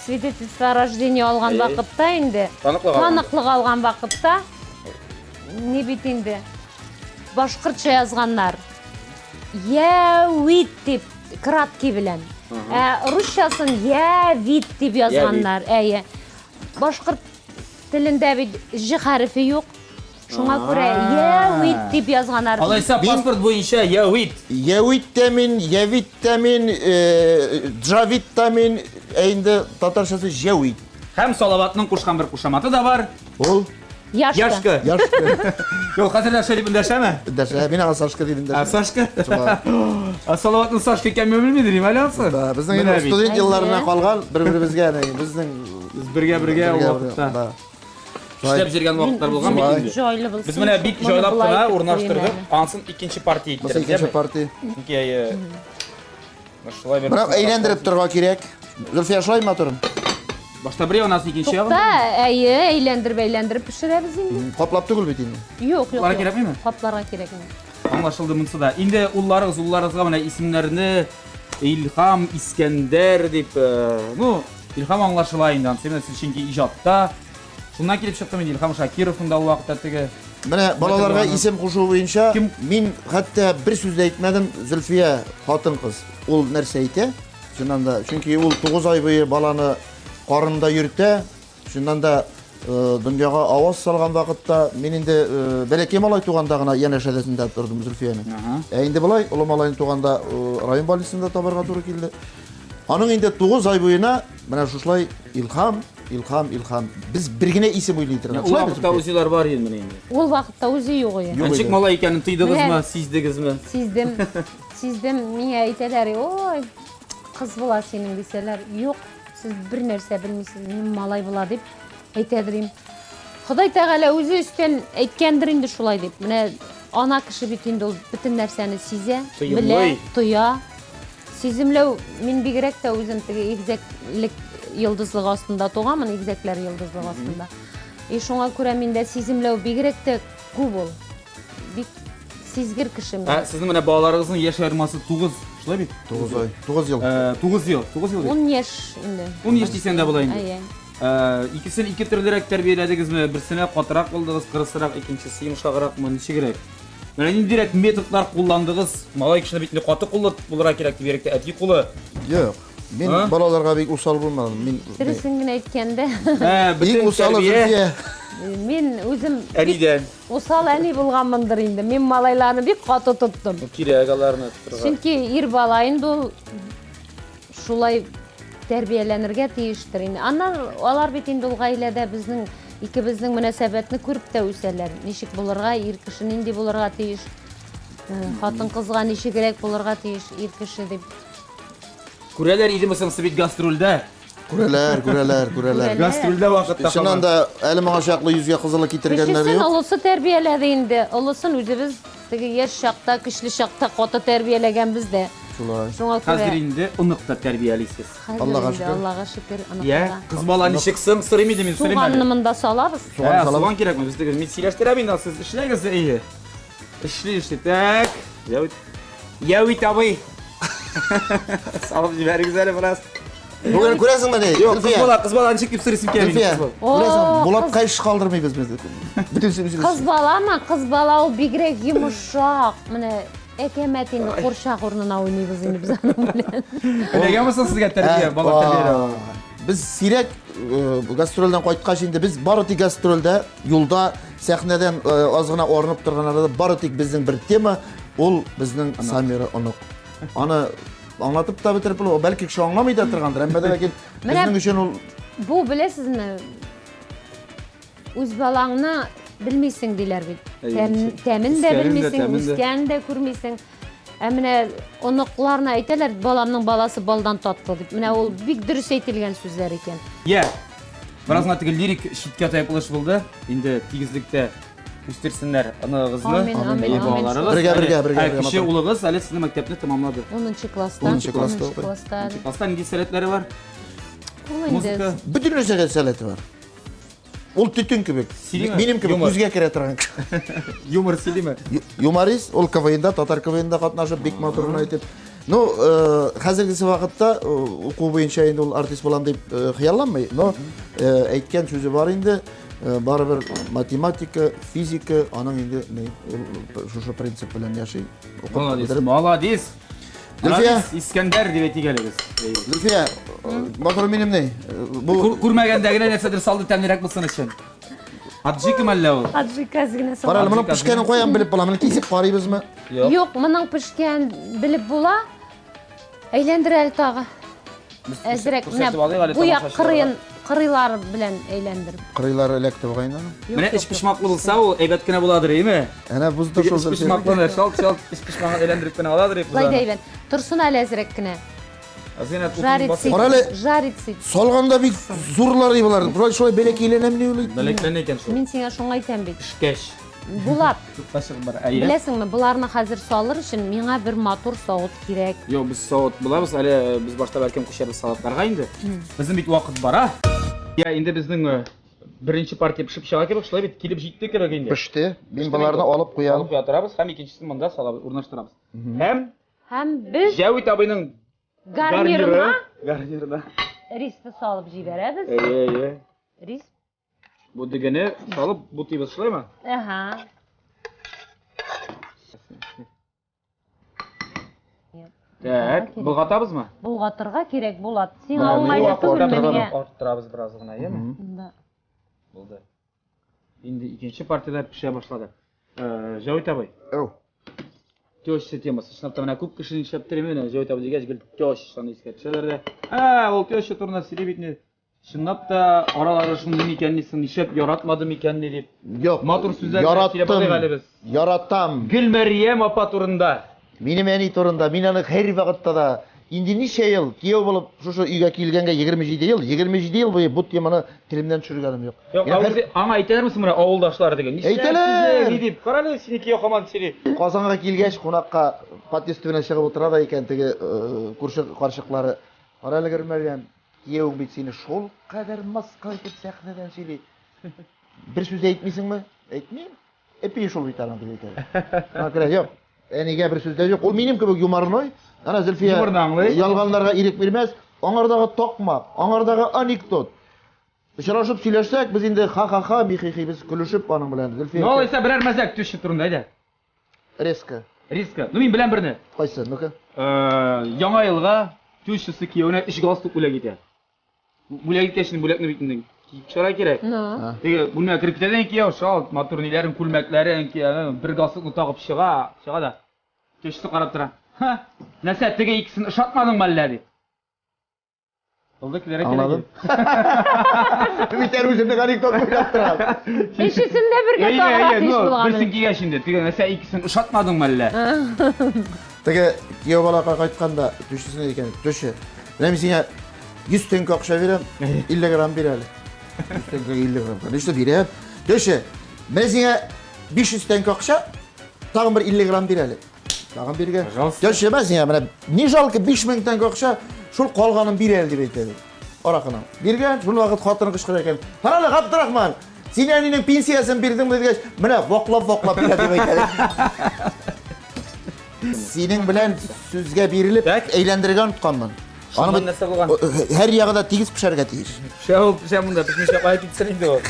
свидетельство о рождении алган вакытта инде, таныклык алган вакытта ни бит инде башкортча язганнар. Явит дип краткий белән. Ә русчасын Явит дип язганнар. Әйе. Башкорт телендә бит Ж хәрефе юк. Шуңа күрә Явит дип язганнар. Алайса паспорт буенча Явит. Явит тә мин, Явит тә мин, Джавит тә мин, ә инде татарчасы Җәвит. Һәм Салаватның кушкан бер кушаматы да бар. Ул Яшка. Яшка. Яшка. Юк, хәзер дә шулай дип эндәшәме? Эндәшә, мин аңа Сашка дип эндәшәм. Ә, Сашка? Ә Салаватның Сашка икәнен мин белмидер идем әле ансы. Да, безнең инде студент елларына калган бер-беребезгә безнең без бергә-бергә ул вакытта. Эшләп йөргән вакытлар булган бит инде. Җайлы булсын. Без менә бик җайлап кына урнаштырдык. Ансын икенче партия иттердек. Икенче партия. Чөнки әйе. Шулай бер. Бірақ әйләндереп торырга кирәк. Зөлфия шулай матурым. Башта бер ягын, ансын икенче ягын. Тукта, әйе, әйләндереп әйләндереп пешерәбез инде. Каплап түгел бит инде. Юк, юк. Капларга кирәкмиме? Капларга кирәкми. Аңлашылды монысы да. Инде улларыгыз, улларыгызга менә исемнәрне Илһам, Искәндәр дип, ну, Илһам аңлашыла инде, анысы менә сез чөнки иҗатта. Шуннан килеп чыкты инде Илһам Шакировның да ул вакытта теге. Менә балаларга исем кушу буенча Кем? мин хәтта бер сүз дә әйтмәдем. Зөлфия хатын-кыз. Ул нәрсә әйтә? Чыннан да, чөнки ул 9 ай буе баланы карында йөртә. Чыннан да дөньяга аваз салган вакытта мин инде бәләкәй малай туганда гына янәшәдәсендә тордым Зөлфиянең. Ә инде болай олы малайны туганда район больницасында табарга туры килде. Аның инде 9 ай буена менә шушылай Илһам, Илһам, Илһам. Без бер генә исем уйлый торган. Ул вакытта үзиләр бар иде менә инде. Ул вакытта үзе юк иде. Ничек малай икәнен тойдыгызмы, сиздегезме? Сиздем. Сиздем, миңа әйтәләр, ой, кыз була синең дисәләр, юк, сез бер нәрсә белмисез, мин малай була дип әйтәдер им. Ходай Тәгалә үзе өстән әйткәндер инде шулай дип. Менә ана кеше бит инде ул бөтен нәрсәне сизә, белә, тоя. Сиземләү, мин бигрәк тә үзем теге игезәклек йолдызлыгы астында туганмын, игезәкләр йолдызлыгы астында. И шуңа күрә миндә сиземләү бигрәк тә күп ул. Бик Сизгер кеше мин. Ә сезнең менә балаларыгызның яшь аермасы 9, шулай бит? 9 ай, 9 ел. 9 ел, 9 ел бит. 10 яшь инде. 10 яшь дисәң дә була инде. Әйе. Икесен ике төрлерәк тәрбияләдегезме? Берсенә катырак булдыгыз, кырысрак, икенчесе йомшагракмы, ничегрәк? Менә ниндирәк методлар кулландыгыз? Малай кешене бит инде каты куллы булырга кирәк дип, бигрәк тә әти кулы. Юк. Мин А? балаларга бик усал булмадым. Мин Дөресен генә әйткәндә, Ә, иң бөтен усалы тәрбия Зөлфия. мин үзем бик әнидән. усал әни булганмындыр инде. Мин малайларны бик каты тоттым. Кирәк аларны тотырга. Чөнки ир бала инде ул шулай тәрбияләнергә тиештер инде. Аннан алар бит инде ул гаиләдә безнең икебезнең мөнәсәбәтне күреп тә үсәләр. Ничек булырга, ир кеше нинди булырга тиеш, хатын-кызга ничегрәк булырга тиеш ир кеше дип. Күрәләр идеме соң сез бит гастрольдә? Күрәләр, күрәләр, күрәләр. Күрәләр. Гастрольдә вакытта Чыннан да әле моңа чаклы йөзгә кызылы китергәннәре Кечесен юк. олысы тәрбияләде инде. Олысын үзебез теге яшь чакта, көчле чакта каты тәрбияләгәнбез дә. Шулай. Шуңа күрә Хәзер инде онык та тәрбиялисез. хәзер Аллага инде, шөкер. Аллага шөкер, онык Я, та. кыз бала ничек соң? Сорыйм инде мин, сорыйм Суганны әле. монда салабыз. Суган Ә, салабыз. суган кирәкме? Без теге мин сөйләштерәм инде, сез эшләгез, әйе. Эшли, эшли. Так. Яүит. Яүит абый. Салып җибәрегез әле бераз. Бүген күрәсеңме ни? Юк, кыз Зөлфия. бала, кыз бала ничек дип сорыйсым килә Зөлфия, минем, кыз бала. күрәсең, О, Булатка эш калдырмыйбыз без. Бөтенесе үзебез. Кыз баламы? Кыз бала ул бигрәк йомшак. Менә әкәмәт инде курчак урынына уйныйбыз инде без аның белән. Эләгәме соң сезгә тәрбия, Ә, бала тәрбияләү? Без сирәк гастрольдән кайткач инде без бары тик гастрольдә, юлда, сәхнәдән аз гына арынып торган арада бары тик безнең бер тема, ул безнең Самира онык. Аны аңлатып та бетереп була, бәлки кеше аңламый да торгандыр, әмма дә ләкин Менә безнең өчен ул Бу беләсезме? Үз балаңны белмисең диләр бит. Әйе, Тәмен дә үскәнен дә, белмисең, тәмен дә. үскәнен дә күрмисең. Ә менә оныкларына әйтәләр, баламның баласы балдан татлы дип. Менә ул бик дөрес әйтелгән сүзләр икән. Я. Бераз гына теге лирик читкә тайпылыш булды. Инде тигезлектә үстерсеннәр оныгыгызны. Амин, амин, Әйе, амин. балаларыгыз. Бергә, Әле- бергә, бергә, Ә, бергә, Кече матур. улыгыз әле сезнең мәктәпне тәмамлады. 10 класста. 10 класста 10 укый. класста. Нче класста нинди сәләтләре бар? Ул инде Музыка. бөтен нәрсәгә сәләте бар. Ул төтен кебек. Сөйлиме? Минем кебек Юмор. күзгә керә торган кеше. Юмор сөйлиме? Юморист, ул КВНда, татар КВНда катнашып, бик матур гына итеп. Ну, хәзергесе вакытта уку буенча инде ул артист булам дип хыялланмый, но әйткән сүзе бар инде, барыбер математика, физика, аның инде ни, ул шушы принцип белән яши. Укып Молодец, бетереп. молодец. Зөлфия. Молодец, Искәндәр дип әйтик әле без. Әйе. Зөлфия, матур минем ни? Бу Күрмәгәндә генә нәрсәдер салды тәмлерәк булсын өчен. Аджика мәллә ул? Аджика генә Кара әле, салам. моның пешкәнен каян белеп була? Моны кисеп карыйбызмы? Юк. Юк, моның пешкән белеп була. Әйләндер әле тагы. Әзрәк менә Күрсәтеп алыйк әле бу як тамашачыларга. кырыен кырыйлар белән әйләндер. Кырыйлары эләкте бугай инде аның. Юк, Менә юк, эч юк. почмаклы булса ул әйбәт кенә буладыр, әйеме? Әнә бузды шул Эч Зөлфия. почмаклыны шалт-шалт эч почмагын әйләндереп кенә аладыр. Былай да әйбәт. Торсын әле әзрәк кенә. Азгына Жарится. Кара әле. Жарится. Салганда бик зурлар болар. Болар шулай бәләкәйләнәмени ул? Бәләкләнә икән шул. Мин сиңа шуңа әйтәм бит. Пешкәч. Булат, Юкка чыгып бара. Әйе. беләсеңме, боларны хәзер салыр өчен миңа бер матур савыт кирәк. Юк, без савыт булабыз, әле без башта бәлкем күчәрбез салатларга инде. Безнең бит вакыт бара. Я, инде безнең беренче партия пешеп чыга кебек, шулай бит килеп җитте кебек инде. Пеште. Мин боларны алып куям. Алып куя торабыз һәм икенчесен монда салабыз, урнаштырабыз. Һәм Һәм без Җәвит абыйның гарнирына гарнирына. ристы салып җибәрәбез. Әйе, әйе. Рис. Бу дегене салып бутыйбыз, шулаймы? Ага. Так, болгатабызмы? Болгатырга кирәк Булат. Сиңа Менә уңайлы мин түгелме арттырабыз. миңа? Арттырабыз бераз гына, әйеме? Да. Булды. Инде икенче партияләр пешә башлады. Җәвит абый, Әү. теща темасы. Чынлап та менә күп кеше нишләп тери менә Җәвит абый дигәч гел тещаны искә төшәләр дә. Ә, ул теща турында сөйли бит инде. Чынлап та аралары шундый микән ни соң, нишләп яратмады микән ни дип. Юк. Матур сүзләр белән сөйләп алыйк әле без. Яратам. Гөлмәрьям апа турында. Минем әни турында, мин аны һәр вакытта да инде ничә ел кияү булып шушы өйгә килгәнгә 27 ел, 27 ел буе бу теманы телемнән төшергәнем юк. Юк, Мин һәр- үзе аңа әйтәләрме соң менә авылдашлар дигән? Нишләп Әйтәләр! сезне, ни дип? Кара әле сине кияү һаман сөйли. Казанга килгәч кунакка подъезд төбенә чыгып утыра да икән теге күрше карчыклары. Кара әле Гөлмәрьям, киявең бит сине шул кадәр мыскыл итеп сәхнәдән сөйли. Бер сүз әйтмисеңме? Әйтмим. Эпи шул бит аның дип әйтә. Шуңа күрә юк. Әнигә бер сүз дә юк. Ул минем кебек юморной. Ана Зөлфия Юморны аңлый. ялганларга ирек бирмәс. Аңардагы такмак, аңардагы анекдот. Очрашып сөйләшсәк, без инде ха-ха-ха, михи-хи, без көлешеп аның белән. Зөлфия. Ну, алайса берәр мәзәк теща турында, әйдә. Резко. Резко. Ну, мин беләм берне. Кайсы? Ну-ка. Яңа елга тещасы кияүенә өч галстук бүләк итә. Бүләк иткәч, инде бүләкне бит инде киеп чыгарга кирәк. Ну. Теге бүлмәгә кереп китә дә кияү, шал, матур ниләрен, күлмәкләрен, бер галстукны тагып чыга, чыга да. Тещасы карап тора. Ха, нәрсә, теге икесен ошатмадыңмы әллә дип. Булды, килергә кирәк. Аңладым. Мин әле үземнең анекдот уйлап торам. Өчесен дә бергә Әйе, тагырга әйе, тиеш ну, булган. берсен кигәч инде, теге нәрсә икесен ошатмадыңмы әллә? Теге кияү балага кайтканда төшесенә икән, төше. Менә мин сиңа 100 тәңкә акча бирәм, 50 грамм бир әле. 100 тәңкәгә 50 грамм. Конечно, бирәм. Төше. Менә сиңа 500 тәңкә акча, тагын бер 50 грамм бир әле. Тагын биргән. Пожалуйста. Төше, менә сиңа менә не жалко 5000 тәңкә акча, шул калганын бир әле дип әйтә. Аракының. Биргән, шул вакыт хатыны кычкыра икән. Карале, Габдрахман, син әнинең пенсиясен бирдеңме дигәч, менә ваклап-ваклап бирә дип әйтә. Синең белән сүзгә бирелеп, әйләндерергә онытканмын. Шуннан бит- нәрсә булган? Һәр ягы да тигез пешәргә тиеш. Пешә ул, пешә монда, пешмичә кая китсен инде ул.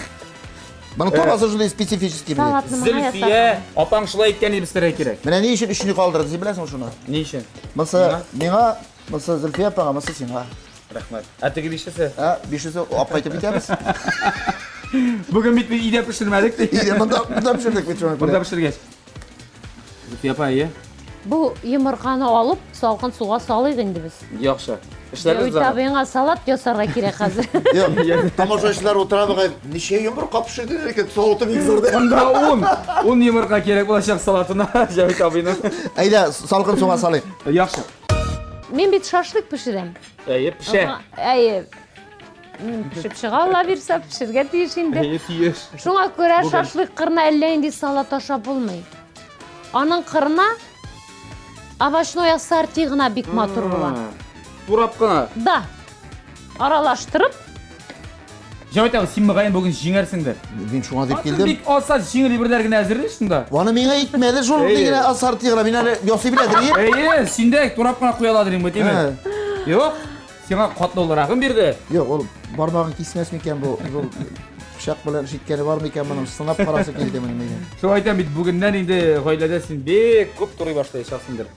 Моның табасы шундый специфический бит. Салатны моңа Зөлфия, апаң шулай әйткән дип өстәргә кирәк. Менә ни өчен өчне калдырды, син беләсеңме шуны? Ни өчен? Монысы миңа, монысы Зөлфия апаңа, монысы сиңа. Рәхмәт. Ә теге бишесе? Ә, бишесе алып кайтып китәбез. Бүген бит без өйдә пешермәдек ди. Өйдә монда монда пешердек бит шуны. Монда пешергәч. Зөлфия апа, әйе. Бу йомырканы алып, салкын суга салыйк инде без. Яхшы. Эшләрбез Җәвит абыеңа салат ясарга кирәк хәзер. Юк, тамашачылар утыра бугай, ничә йомырка пешерделәр икән, савыты бик зур ди. Монда 10, 10 йомырка кирәк булачак салатына Җәвит абыйның. Әйдә, салкын суга салыйк. Яхшы. Мин бит шашлык пешерәм. Әйе, пешә. Әйе. Пешеп чыга, Алла бирсә, пешергә тиеш инде. Әйе, тиеш. Шуңа күрә шашлык кырына әллә нинди салат ашап булмый. Аның кырына овощной ассорти гына бик матур була. Турап кына. Да. Аралаштырып. Җәвит абый, син мөгаен бүген җиңәрсеңдер. Мин шуңа дип Хатын килдем. бик асат җиңел әйберләр генә әзерли шунда. Аны миңа әйтмәде шул Әйе. ни генә ассорти гына. Мин әле ясый беләдер, ие. Әйе, син дә турап кына куя аладыр инде, димме? Юк, сиңа катлаулырагын бирде. Юк, ул бармагын кисмәс микән бу? Бу пычак белән эш иткәне бар микән моның? Сынап карасы килде моны миңа. Шул әйтәм бит, бүгеннән инде гаиләдә син бик күп турый башлаячаксыңдыр.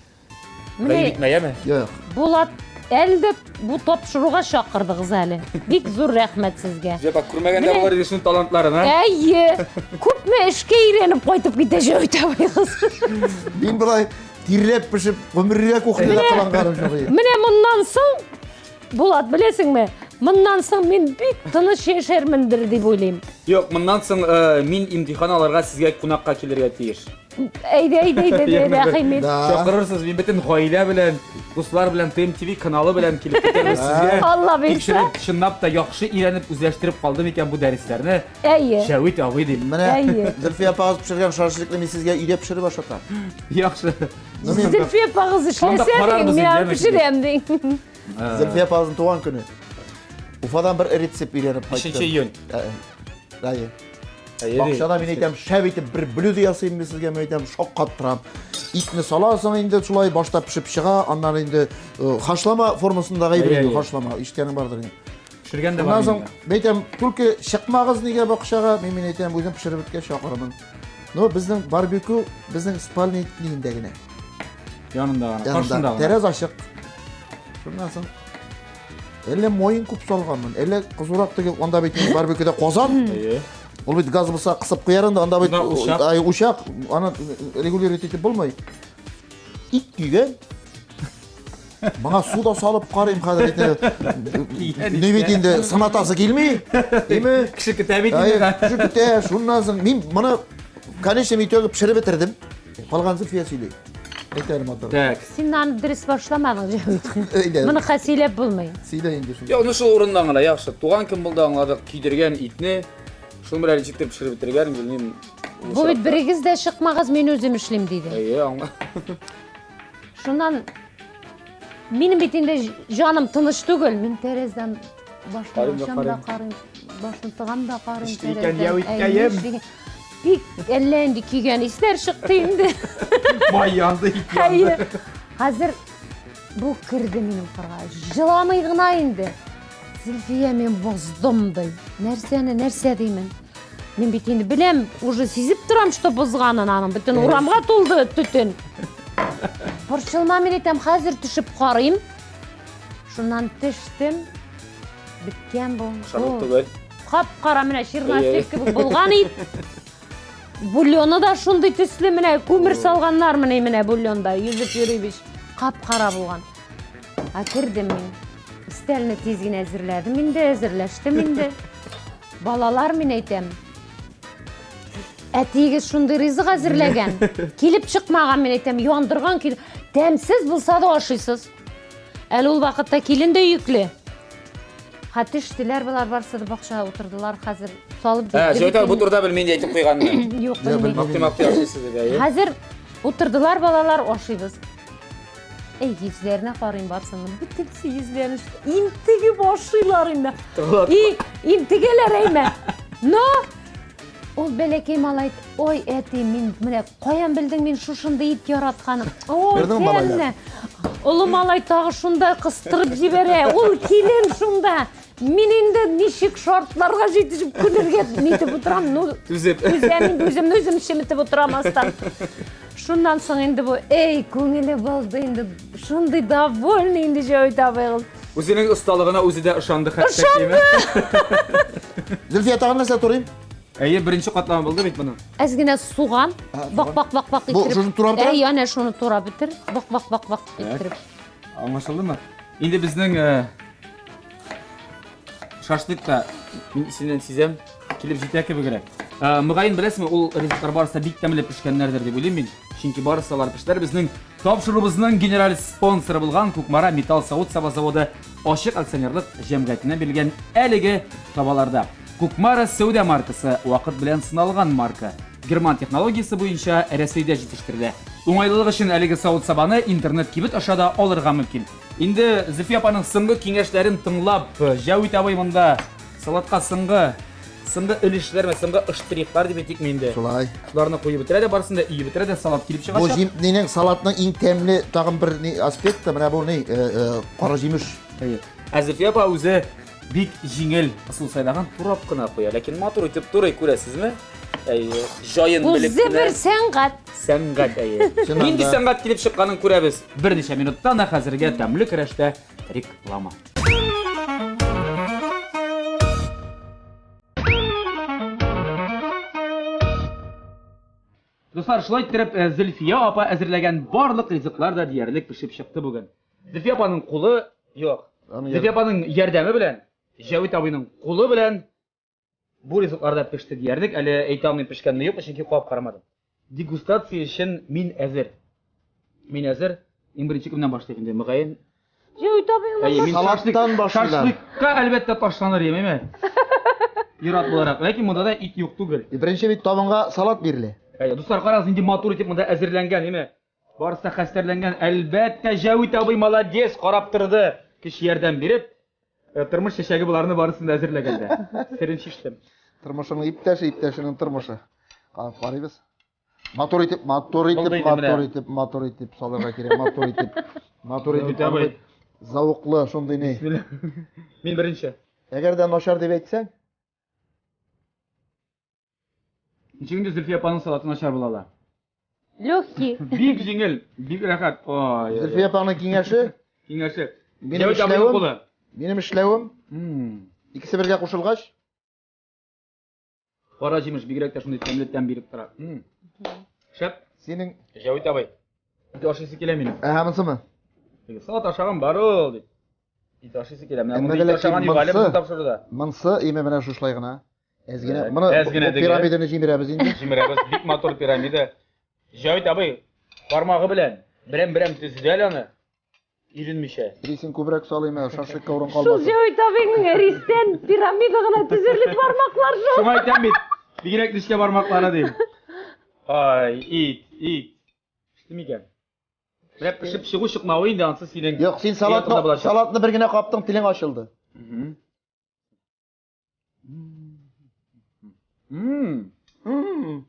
Менә Гаеп итмә, яме? Юк. Булат, әле дә бу тапшыруга чакырдыгыз әле. Бик зур рәхмәт сезгә. Җәпа күрмәгәндә Менә- булыр иде шуның талантларын, а? Әйе, күпме эшкә өйрәнеп кайтып китә Җәвит абыегыз. Мин болай тирләп пешеп гомергә кухняда кыланганым юк. иде. Менә моннан соң, Булат, беләсеңме, моннан соң мин бик тыныч яшәрмендер дип уйлыйм. Юк, моннан соң мин имтихан алырга сезгә кунакка килергә тиеш. Әйдә, әйдә, әйдә, әйдә, рәхим ит. Да. Чакырырсыз, мин бөтен гаилә белән, дуслар белән, ТМТВ каналы белән килеп китәрбез сезгә. Алла бирсә. Тикшереп, чынлап та яхшы өйрәнеп, үзләштереп калдым икән бу дәресләрне. Әйе. Җәвит абый дим. Менә Әйе. Зөлфия апагыз пешергән шашлыкны мин сезгә өйдә пешереп ашатам. Яхшы. Ну, мин Зөлфия апагыз Анда эшләсә, дим, карарбыз мин инде, аны яме пешерәм, дим. Зөлфия апагызның туган көне. Уфадан бер рецепт өйрәнеп кайттым. 5 июнь. Әйе. Бакчада мин әйтәм, шәп итеп бер блюдо ясыйм мин сезгә, мин әйтәм, шаккаттырам. Итне саласың инде шулай башта пешеп чыга, аннан инде хашлама формасындагы әйбер инде, хашлама, ишеткәнең бардыр инде. Пешергән дә бар. Аннан соң мин әйтәм, только чыкмагыз нигә бакчага, мин әйтәм, үзем пешереп беткәч чакырырмын. Но безнең барбекю безнең спальный ниндә генә. Янында гына, каршында гына. Тәрәз ачык. Шуннан соң әллә мойын күп салганмын, әллә кызурак теге, анда бит барбекюда казан. Әйе. Ул бит газ булса кысып куяр инде, анда бит Анда учак. ай, учак, аны регулировать итеп булмый. Ит көйгән. Моңа су да салып карыйм хәзер инде. Ни бит инде сынатасы килми. Димме? Кеше көтә бит Әйе, инде. кеше көтә, шуннан соң мин моны, конечно, мин төгеп пешереп бетердем. Калган Зөлфия сөйли. Әйт әле, матур. Так. Син аны дөрес башламадың, Җәвит. Әйдә. Моны хәсиләп булмый. Сөйлә инде шуны. Юк, ну шул урыннан гына яхшы. Туган көн булды, аңладык, көйдергән итне. Шуның белән ничек пешереп бетергән, белмим. Бу бит берегез дә чыкмагыз, мин үзем эшлим, диде. Әйе, аңла. Шуннан минем бит инде җаным тыныч түгел. Мин тәрәздән башны Карыйм да ачам да карыйм. карыйм, башны тыгам да карыйм Эшли икән, тәрәздән. яу Әй, иткәем. эшли икән. Бик әллә инде көйгән исләр чыкты инде. Май янды, ит янды. Әйе. Хәзер бу керде минем кырга. Җыламый гына инде. Зөлфия, мин боздым ди. Нәрсәне, нәрсә димен? Мин бит инде беләм, уже сизеп торам, что бозганын аның. Бөтен урамга тулды төтен. Борчылма, мин әйтәм, хәзер төшеп карыйм. Шуннан төштем. Беткән бу. Шарлык түгел. Кап-кара менә чернослив кебек булган ит. Бульоны да шундый төсле менә күмер салганнар менә менә бульонда йөзеп йөри бит. Кап-кара булган. Ә кердем мин. Өстәлне тиз генә әзерләдем инде, әзерләштем инде. Балалар мин әйтәм. Әтиегез шундый ризык әзерләгән. Килеп чыкмаган мин әйтәм, яндырган кил. Тәмсез булса да ашыйсыз. Әле ул вакытта килен дә йөкле. Ха төштеләр болар барысы да бакчага утырдылар хәзер салып Ә, җитте. Җәүдәт бу турыда белмим дип әйтеп куйганны. Юк, белмим. Мактый-мактый ашыйсыз дип, әйе. Хәзер утырдылар балалар, ашыйбыз. Эй, йөзләренә карыйм барсының. Бөтенесе йөзләрен интегеп ашыйлар инде. И, интегәләр әймә. Но ул бәләкәй малай, ой, әти, мин менә каян белдең мин шушындый ит яратканым? Ой, Күрдеңме малайлар? тәмле. Олы малай тагы шунда кыстырып җибәрә. Ул килен шунда. Мин инде ничек шартларга җитешеп көлергә нитеп утырам, ну, Түзеп. Түзәм инде үземне үзем чеметеп утырам астан. Шуннан соң инде бу, эй, күңеле булды инде, шундый довольный инде Җәвит абый. Үзенең осталыгына үзе дә ышанды хәтта. Ышанды. Зөлфия, тагын нәрсә турыйм? Әйе, беренче катламы булды бит моның. Әз генә суган, бак бак бак бак Бу, иттереп. шуны турап бетерәм? Әй, әнә шуны турап бетер. Бак бак бак бак иттереп. Аңлашылдымы? Инде безнең э, шашлык та мин исеннән сизәм, килеп җитә кебегрәк. Э, мөгаен беләсезме, ул ризыклар барысы да бик тәмле пешкәннәрдер дип уйлыйм мин. Чөнки барысы алар пештеләр. Безнең тапшыруыбызның генераль спонсоры булган Кукмара металл савыт-саба заводы ачык акционерлык җәмгыятенә бирелгән әлеге табаларда. Кукмара сәүдә маркасы вакыт белән сыналган марка. Герман технологиясе буенча Рәсәйдә җитештерелә. Уңайлылык өчен әлеге савыт-сабаны интернет-кибет аша да алырга мөмкин. Инде Зөфия апаның соңгы киңәшләрен тыңлап, Җәвит абый монда салатка соңгы соңгы өлешләрме, соңгы штрихлар дип әйтикме инде. Шулай. Шуларны куеп бетерә дә барысын да өеп бетерә дә салат килеп Бу чыгачак. җим, нинең салатның иң тәмле тагын бер ни аспекты, менә бу ни, э, э, кара җимеш. Әйе. Ә Зөлфия апа үзе бик җиңел ысул сайлаган, турап кына куя, ләкин матур итеп турый, күрәсезме? Әйе, җаен белеп Үзе кенә. бер сәнгать. Сәнгать, әйе. Чыннан Нинди да. сәнгать килеп чыкканын күрәбез. Берничә минуттан ә хәзергә тәмле көрәштә реклама. Дуслар, шулай иттереп, э, Зөлфия апа әзерләгән барлык ризыклар да диярлек пешеп чыкты бүген. Зөлфия апаның кулы юк. Аның Зөлфия апаның ярдәме белән, Җәвит абыйның кулы белән бу ризыклар да пеште диярлек. Әле әйтә алмыйм пешкәнме юкмы, чөнки кабып карамадым. Дегустация өчен мин әзер. Мин әзер. Иң беренче кемнән башлыйк инде, мөгаен. Җәвит абый Әйе, мин Салаттан шашлык- башлыйлар. Шашлыкка әлбәттә ташланыр идем, әйме? Ир-ат буларак. Ләкин монда да ит юк түгел. Беренче бит табынга салат бирелә. Әйе, дуслар, карагыз, нинди матур итеп монда әзерләнгән, әйме? Барысы да хәстәрләнгән. Әлбәттә, Җәвит абый молодец, карап торды. Кеше ярдәм биреп, э, тормыш чәчәге боларны барысын да әзерләгәндә. Серен чиштем. Тормышының иптәше, иптәшенең тормышы. Карап карыйбыз. Матур итеп, матур итеп, Булды инде менә. матур итеп, матур итеп салырга кирәк, матур итеп. Матур итеп. Җәвит абый. Завыклы, шундый ни. Бисмилла. Мин беренче. Әгәр дә начар дип әйтсәң, Ничек инде Зөлфия апаның салаты начар була ала? Легкий. Бик җиңел, бик рәхәт. Ой. Зөлфия апаның киңәше, Киңәше. Минем Җәвит абыйның эшләвем- кулы. минем эшләвем М. икесе бергә кушылгач, Кара җимеш бигрәк тә шундый тәмле тәм биреп тора. М. Шәп. синең Җәвит абый. Ит ашыйсы килә минем. әһә монсымы? Теге Салат ашаган бар ул дип. Ит ашыйсы килә. Менә Әмма мондый ит ләкин ашаган юк әле монсы- безнең тапшыруда. Монсы име менә шушылай гына. Әз генә. Так, Моны әз генә бу теге. пирамиданы җимерәбез инде. Җимерәбез. Бик матур пирамида. Җәвит абый бармагы белән берәм-берәм төзеде әле аны. Иренмичә. Рисен күбрәк салыйм, ә, шашлыкка урын Шул калмасын. Җәвит абыйның ристән пирамида гына төзерлек бармаклар шул. Шуңа әйтәм бит. Бигрәк нечкә бармаклары дим. Ай, ит, ит. Пеште микән? Менә пешеп чыгу чыкмавы инде ансы синең. Юк, син Ятында салатны булачак. салатны бер генә каптың, телең ачылды. Мгм. М. М.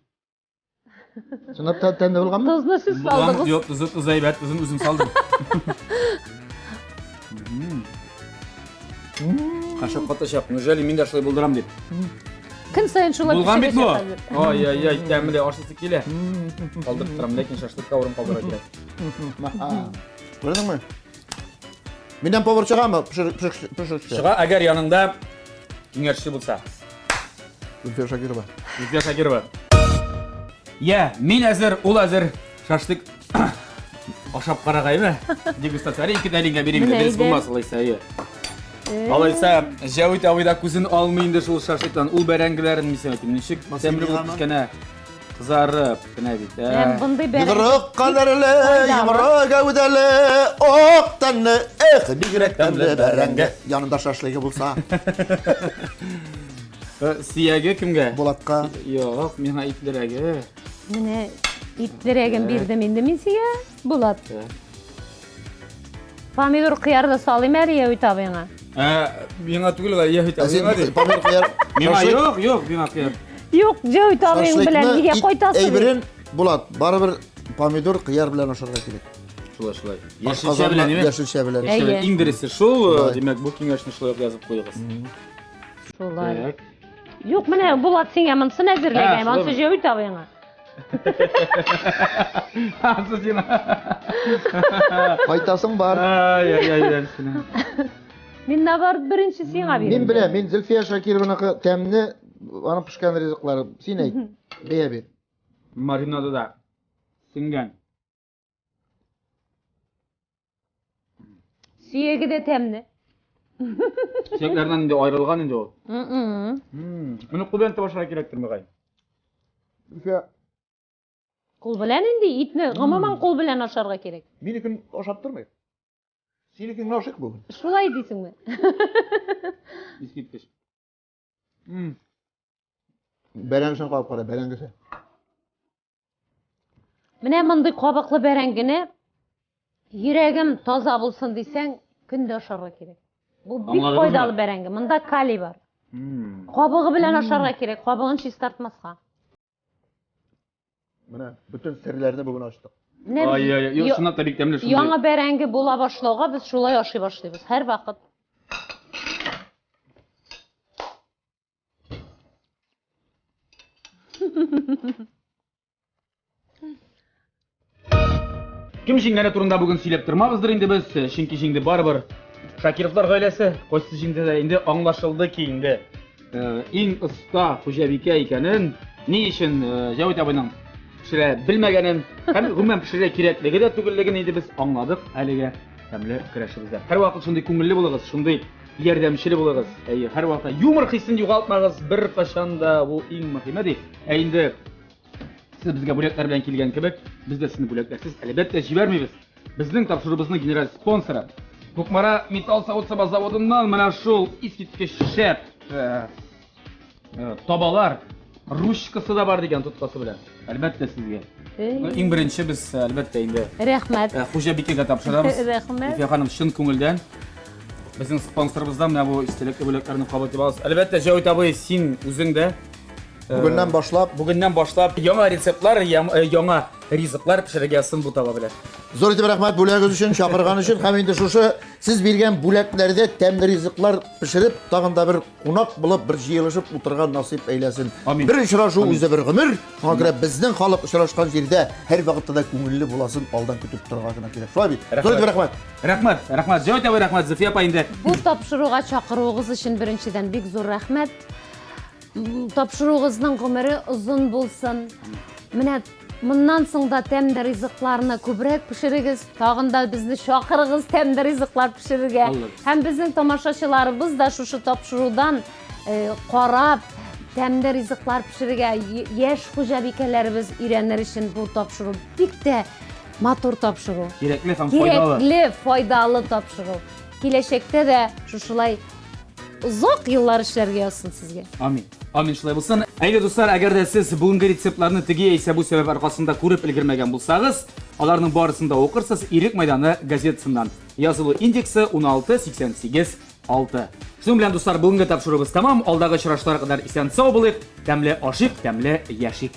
Чынлап та тәмле булганмы? Тозны сез салдыгыз. Юк, тозы тозы әйбәт, тозын үзем салдым. Кашык катачак. Неужели мин дә шулай булдырам дип? Көн саен шулай Булган бит бу. пешерәчәк хәзер. Ай-яй-яй, тәмле ашысы килә. Калдырып торам, ләкин шашлыкка урын калдырырга кирәк. Күрдеңме? Миннән повар чыгамы? Пешерүче. Чыга, әгәр яныңда киңәшче булса. Зөлфия Шакирова. Зөлфия Шакирова. Я, мин әзер, ул әзер. Шашлык ашап карагаймы? Дегустация. Әле ике тәлинкә бирим инде, Менә дөрес әйдә. булмас алайса, әйе. Алайса, Җәвит абый да күзен алмый инде шул шашлыктан. Ул бәрәңгеләрен мин сиңа әйтим, ничек тәмле булып пешкән, ә? Кызарып кенә бит. ә. Һәм мондый бәрәңге Йодрык кадәрле, файдалы. йомры гәүдәле, ак тәнле, эх, бигрәк тәмле бәрәңге. Янында шашлыгы булса, Сөяге кемгә? Булатка. Юк, миңа итлерәге. Менә итлерәген бирдем инде мин сиңа, Булат. Помидор кыяр да салыйм әле Явит абыйңа. Ә, миңа түгел, ә Явит Ә син абыйңа ди. помидор кыяр. Миңа шашлык- юк, юк, миңа кыяр. Юк, Җәвит абыең белән шашлыкны нигә ит кайтасың? Әйберен, Булат, барыбер помидор кыяр белән ашарга кирәк. Шулай, шулай. Яшелчә Ашказанына белән, әйме? Яшелчә белән. Әйе. Яшелчә белән. Иң дөресе шул, Шулай. димәк, бу киңәшне шулай ук язып куегыз. Шулай. Так. Юк, менә Булат сиңа монысын әзерләгән, Ә, анысы шулай. Җәвит абыйңа. Ансы сиңа. Кайтасың бар. Ай, ай, ай, ай, сиңа. Мин наоборот беренче сиңа бирдем. Мин беләм, мин Зөлфия Шакированыкы тәмне, аның пешкән ризыклары. Син әйт. Бәя бир. Маринады да сеңгән. Сөяге дә тәмле. Сөякләрдән инде аерылган инде ул. Моны кул белән тотып ашарга кирәктер, мөгаен. Зөлфия, Кул белән инде итне гомумән кул белән ашарга кирәк. минекен ашап тормыйк. Синекен генә ашыйк бүген. Шулай дисеңме? Искиткеч. Бәрәңгесен кабып кара, бәрәңгесе. Менә мондый кабыклы бәрәңгене йөрәгем таза булсын дисәң, көндә ашарга кирәк. Бу бик Аңладыгызмы? файдалы бәрәңге. Монда калий бар. Кабыгы белән ашарга кирәк, кабыгын чистартмаска. Менә бөтен серләрне бүген ачтык. Менә без Ай, ай, ай, юк, чынлап та бик тәмле шундый. Яңа бәрәңге була башлауга без шулай ашый башлыйбыз һәрвакыт. Кем җиңгәне турында бүген сөйләп тормабыздыр инде без, чөнки җиңде барыбер Шакировлар гаиләсе. Кайсы җиңде дә инде аңлашылды ки инде иң оста хуҗабикә икәнен, ни өчен Җәвит абыйның пешерә белмәгәнен һәм гомумән пешерә кирәклеге дә түгеллеген инде без аңладык әлегә тәмле көрәшебездә. Һәрвакыт шундый күңелле булыгыз, шундый ярдәмчел булыгыз. Әйе, һәрвакытта юмор хисен югалтмагыз беркайчан да, бу иң мөһиме ди. Ә инде сез безгә бүләкләр белән килгән кебек, без дә сезне бүләкләрсез әлбәттә җибәрмибез. Безнең тапшыруыбызның генераль спонсоры Кукмара металл савыт-саба заводыннан менә шул искиткеч шәп табалар, ручкасы да бар дигән тоткасы белән. Әлбәттә сезгә. Иң беренче без әлбәттә инде Рәхмәт. Хуҗабикәгә тапшырабыз. Рәхмәт. Зөлфия ханым, чын күңелдән безнең спонсорыбыздан менә бу истәлекле бүләкләрне кабул итеп алабыз. Әлбәттә, Җәвит абый, син үзең дә Бүгеннән башлап, Бүгеннән башлап яңа рецептлар, яңа ризыклар пешерергә язсын бу таба белән. Зур итеп рәхмәт бүләгегез өчен, чакырган өчен һәм инде шушы сез биргән бүләкләрдә тәмле ризыклар пешереп, тагын да бер кунак булып, бер җыелышып утырган насыйп әйләсен. Амин. Бер очрашу үзе бер гомер. Шуңа күрә безнең халык очрашкан җирдә һәрвакытта да күңелле буласын алдан көтеп торырга гына кирәк. Шулай бит? Зур итеп рәхмәт. Рәхмәт, рәхмәт. Җәвит абый, рәхмәт. Зөфия апа инде. Бу тапшыруга чакыруыгыз өчен беренчедән бик зур рәхмәт. Тапшыруыгызның гомере озын булсын. Менә моннан соң да тәмле ризыкларны күбрәк пешерегез, тагын да безне чакырыгыз тәмле ризыклар пешерергә. Һәм безнең тамашачыларыбыз да шушы тапшырудан карап, тәмле ризыклар пешерергә яшь хуҗабикәләребез өйрәнер өчен бу тапшыру бик тә матур тапшыру. Кирәкле һәм файдалы. Кирәкле, файдалы тапшыру. Киләчәктә дә шушылай озак еллар эшләргә язсын сезгә. Амин. Амин, шулай булсын. Әйдә, дуслар, әгәр дә сез бүгенге рецептларны теге яисә бу сәбәп аркасында күреп өлгермәгән булсагыз, аларның барысын да укырсыз Ирек майданы газетасыннан. Язылу индексы 16 88 6. Шуның белән, дуслар, бүгенге тапшыруыбыз тәмам. Алдагы очрашуларга кадәр исән-сау булыйк, тәмле ашыйк, тәмле яшик.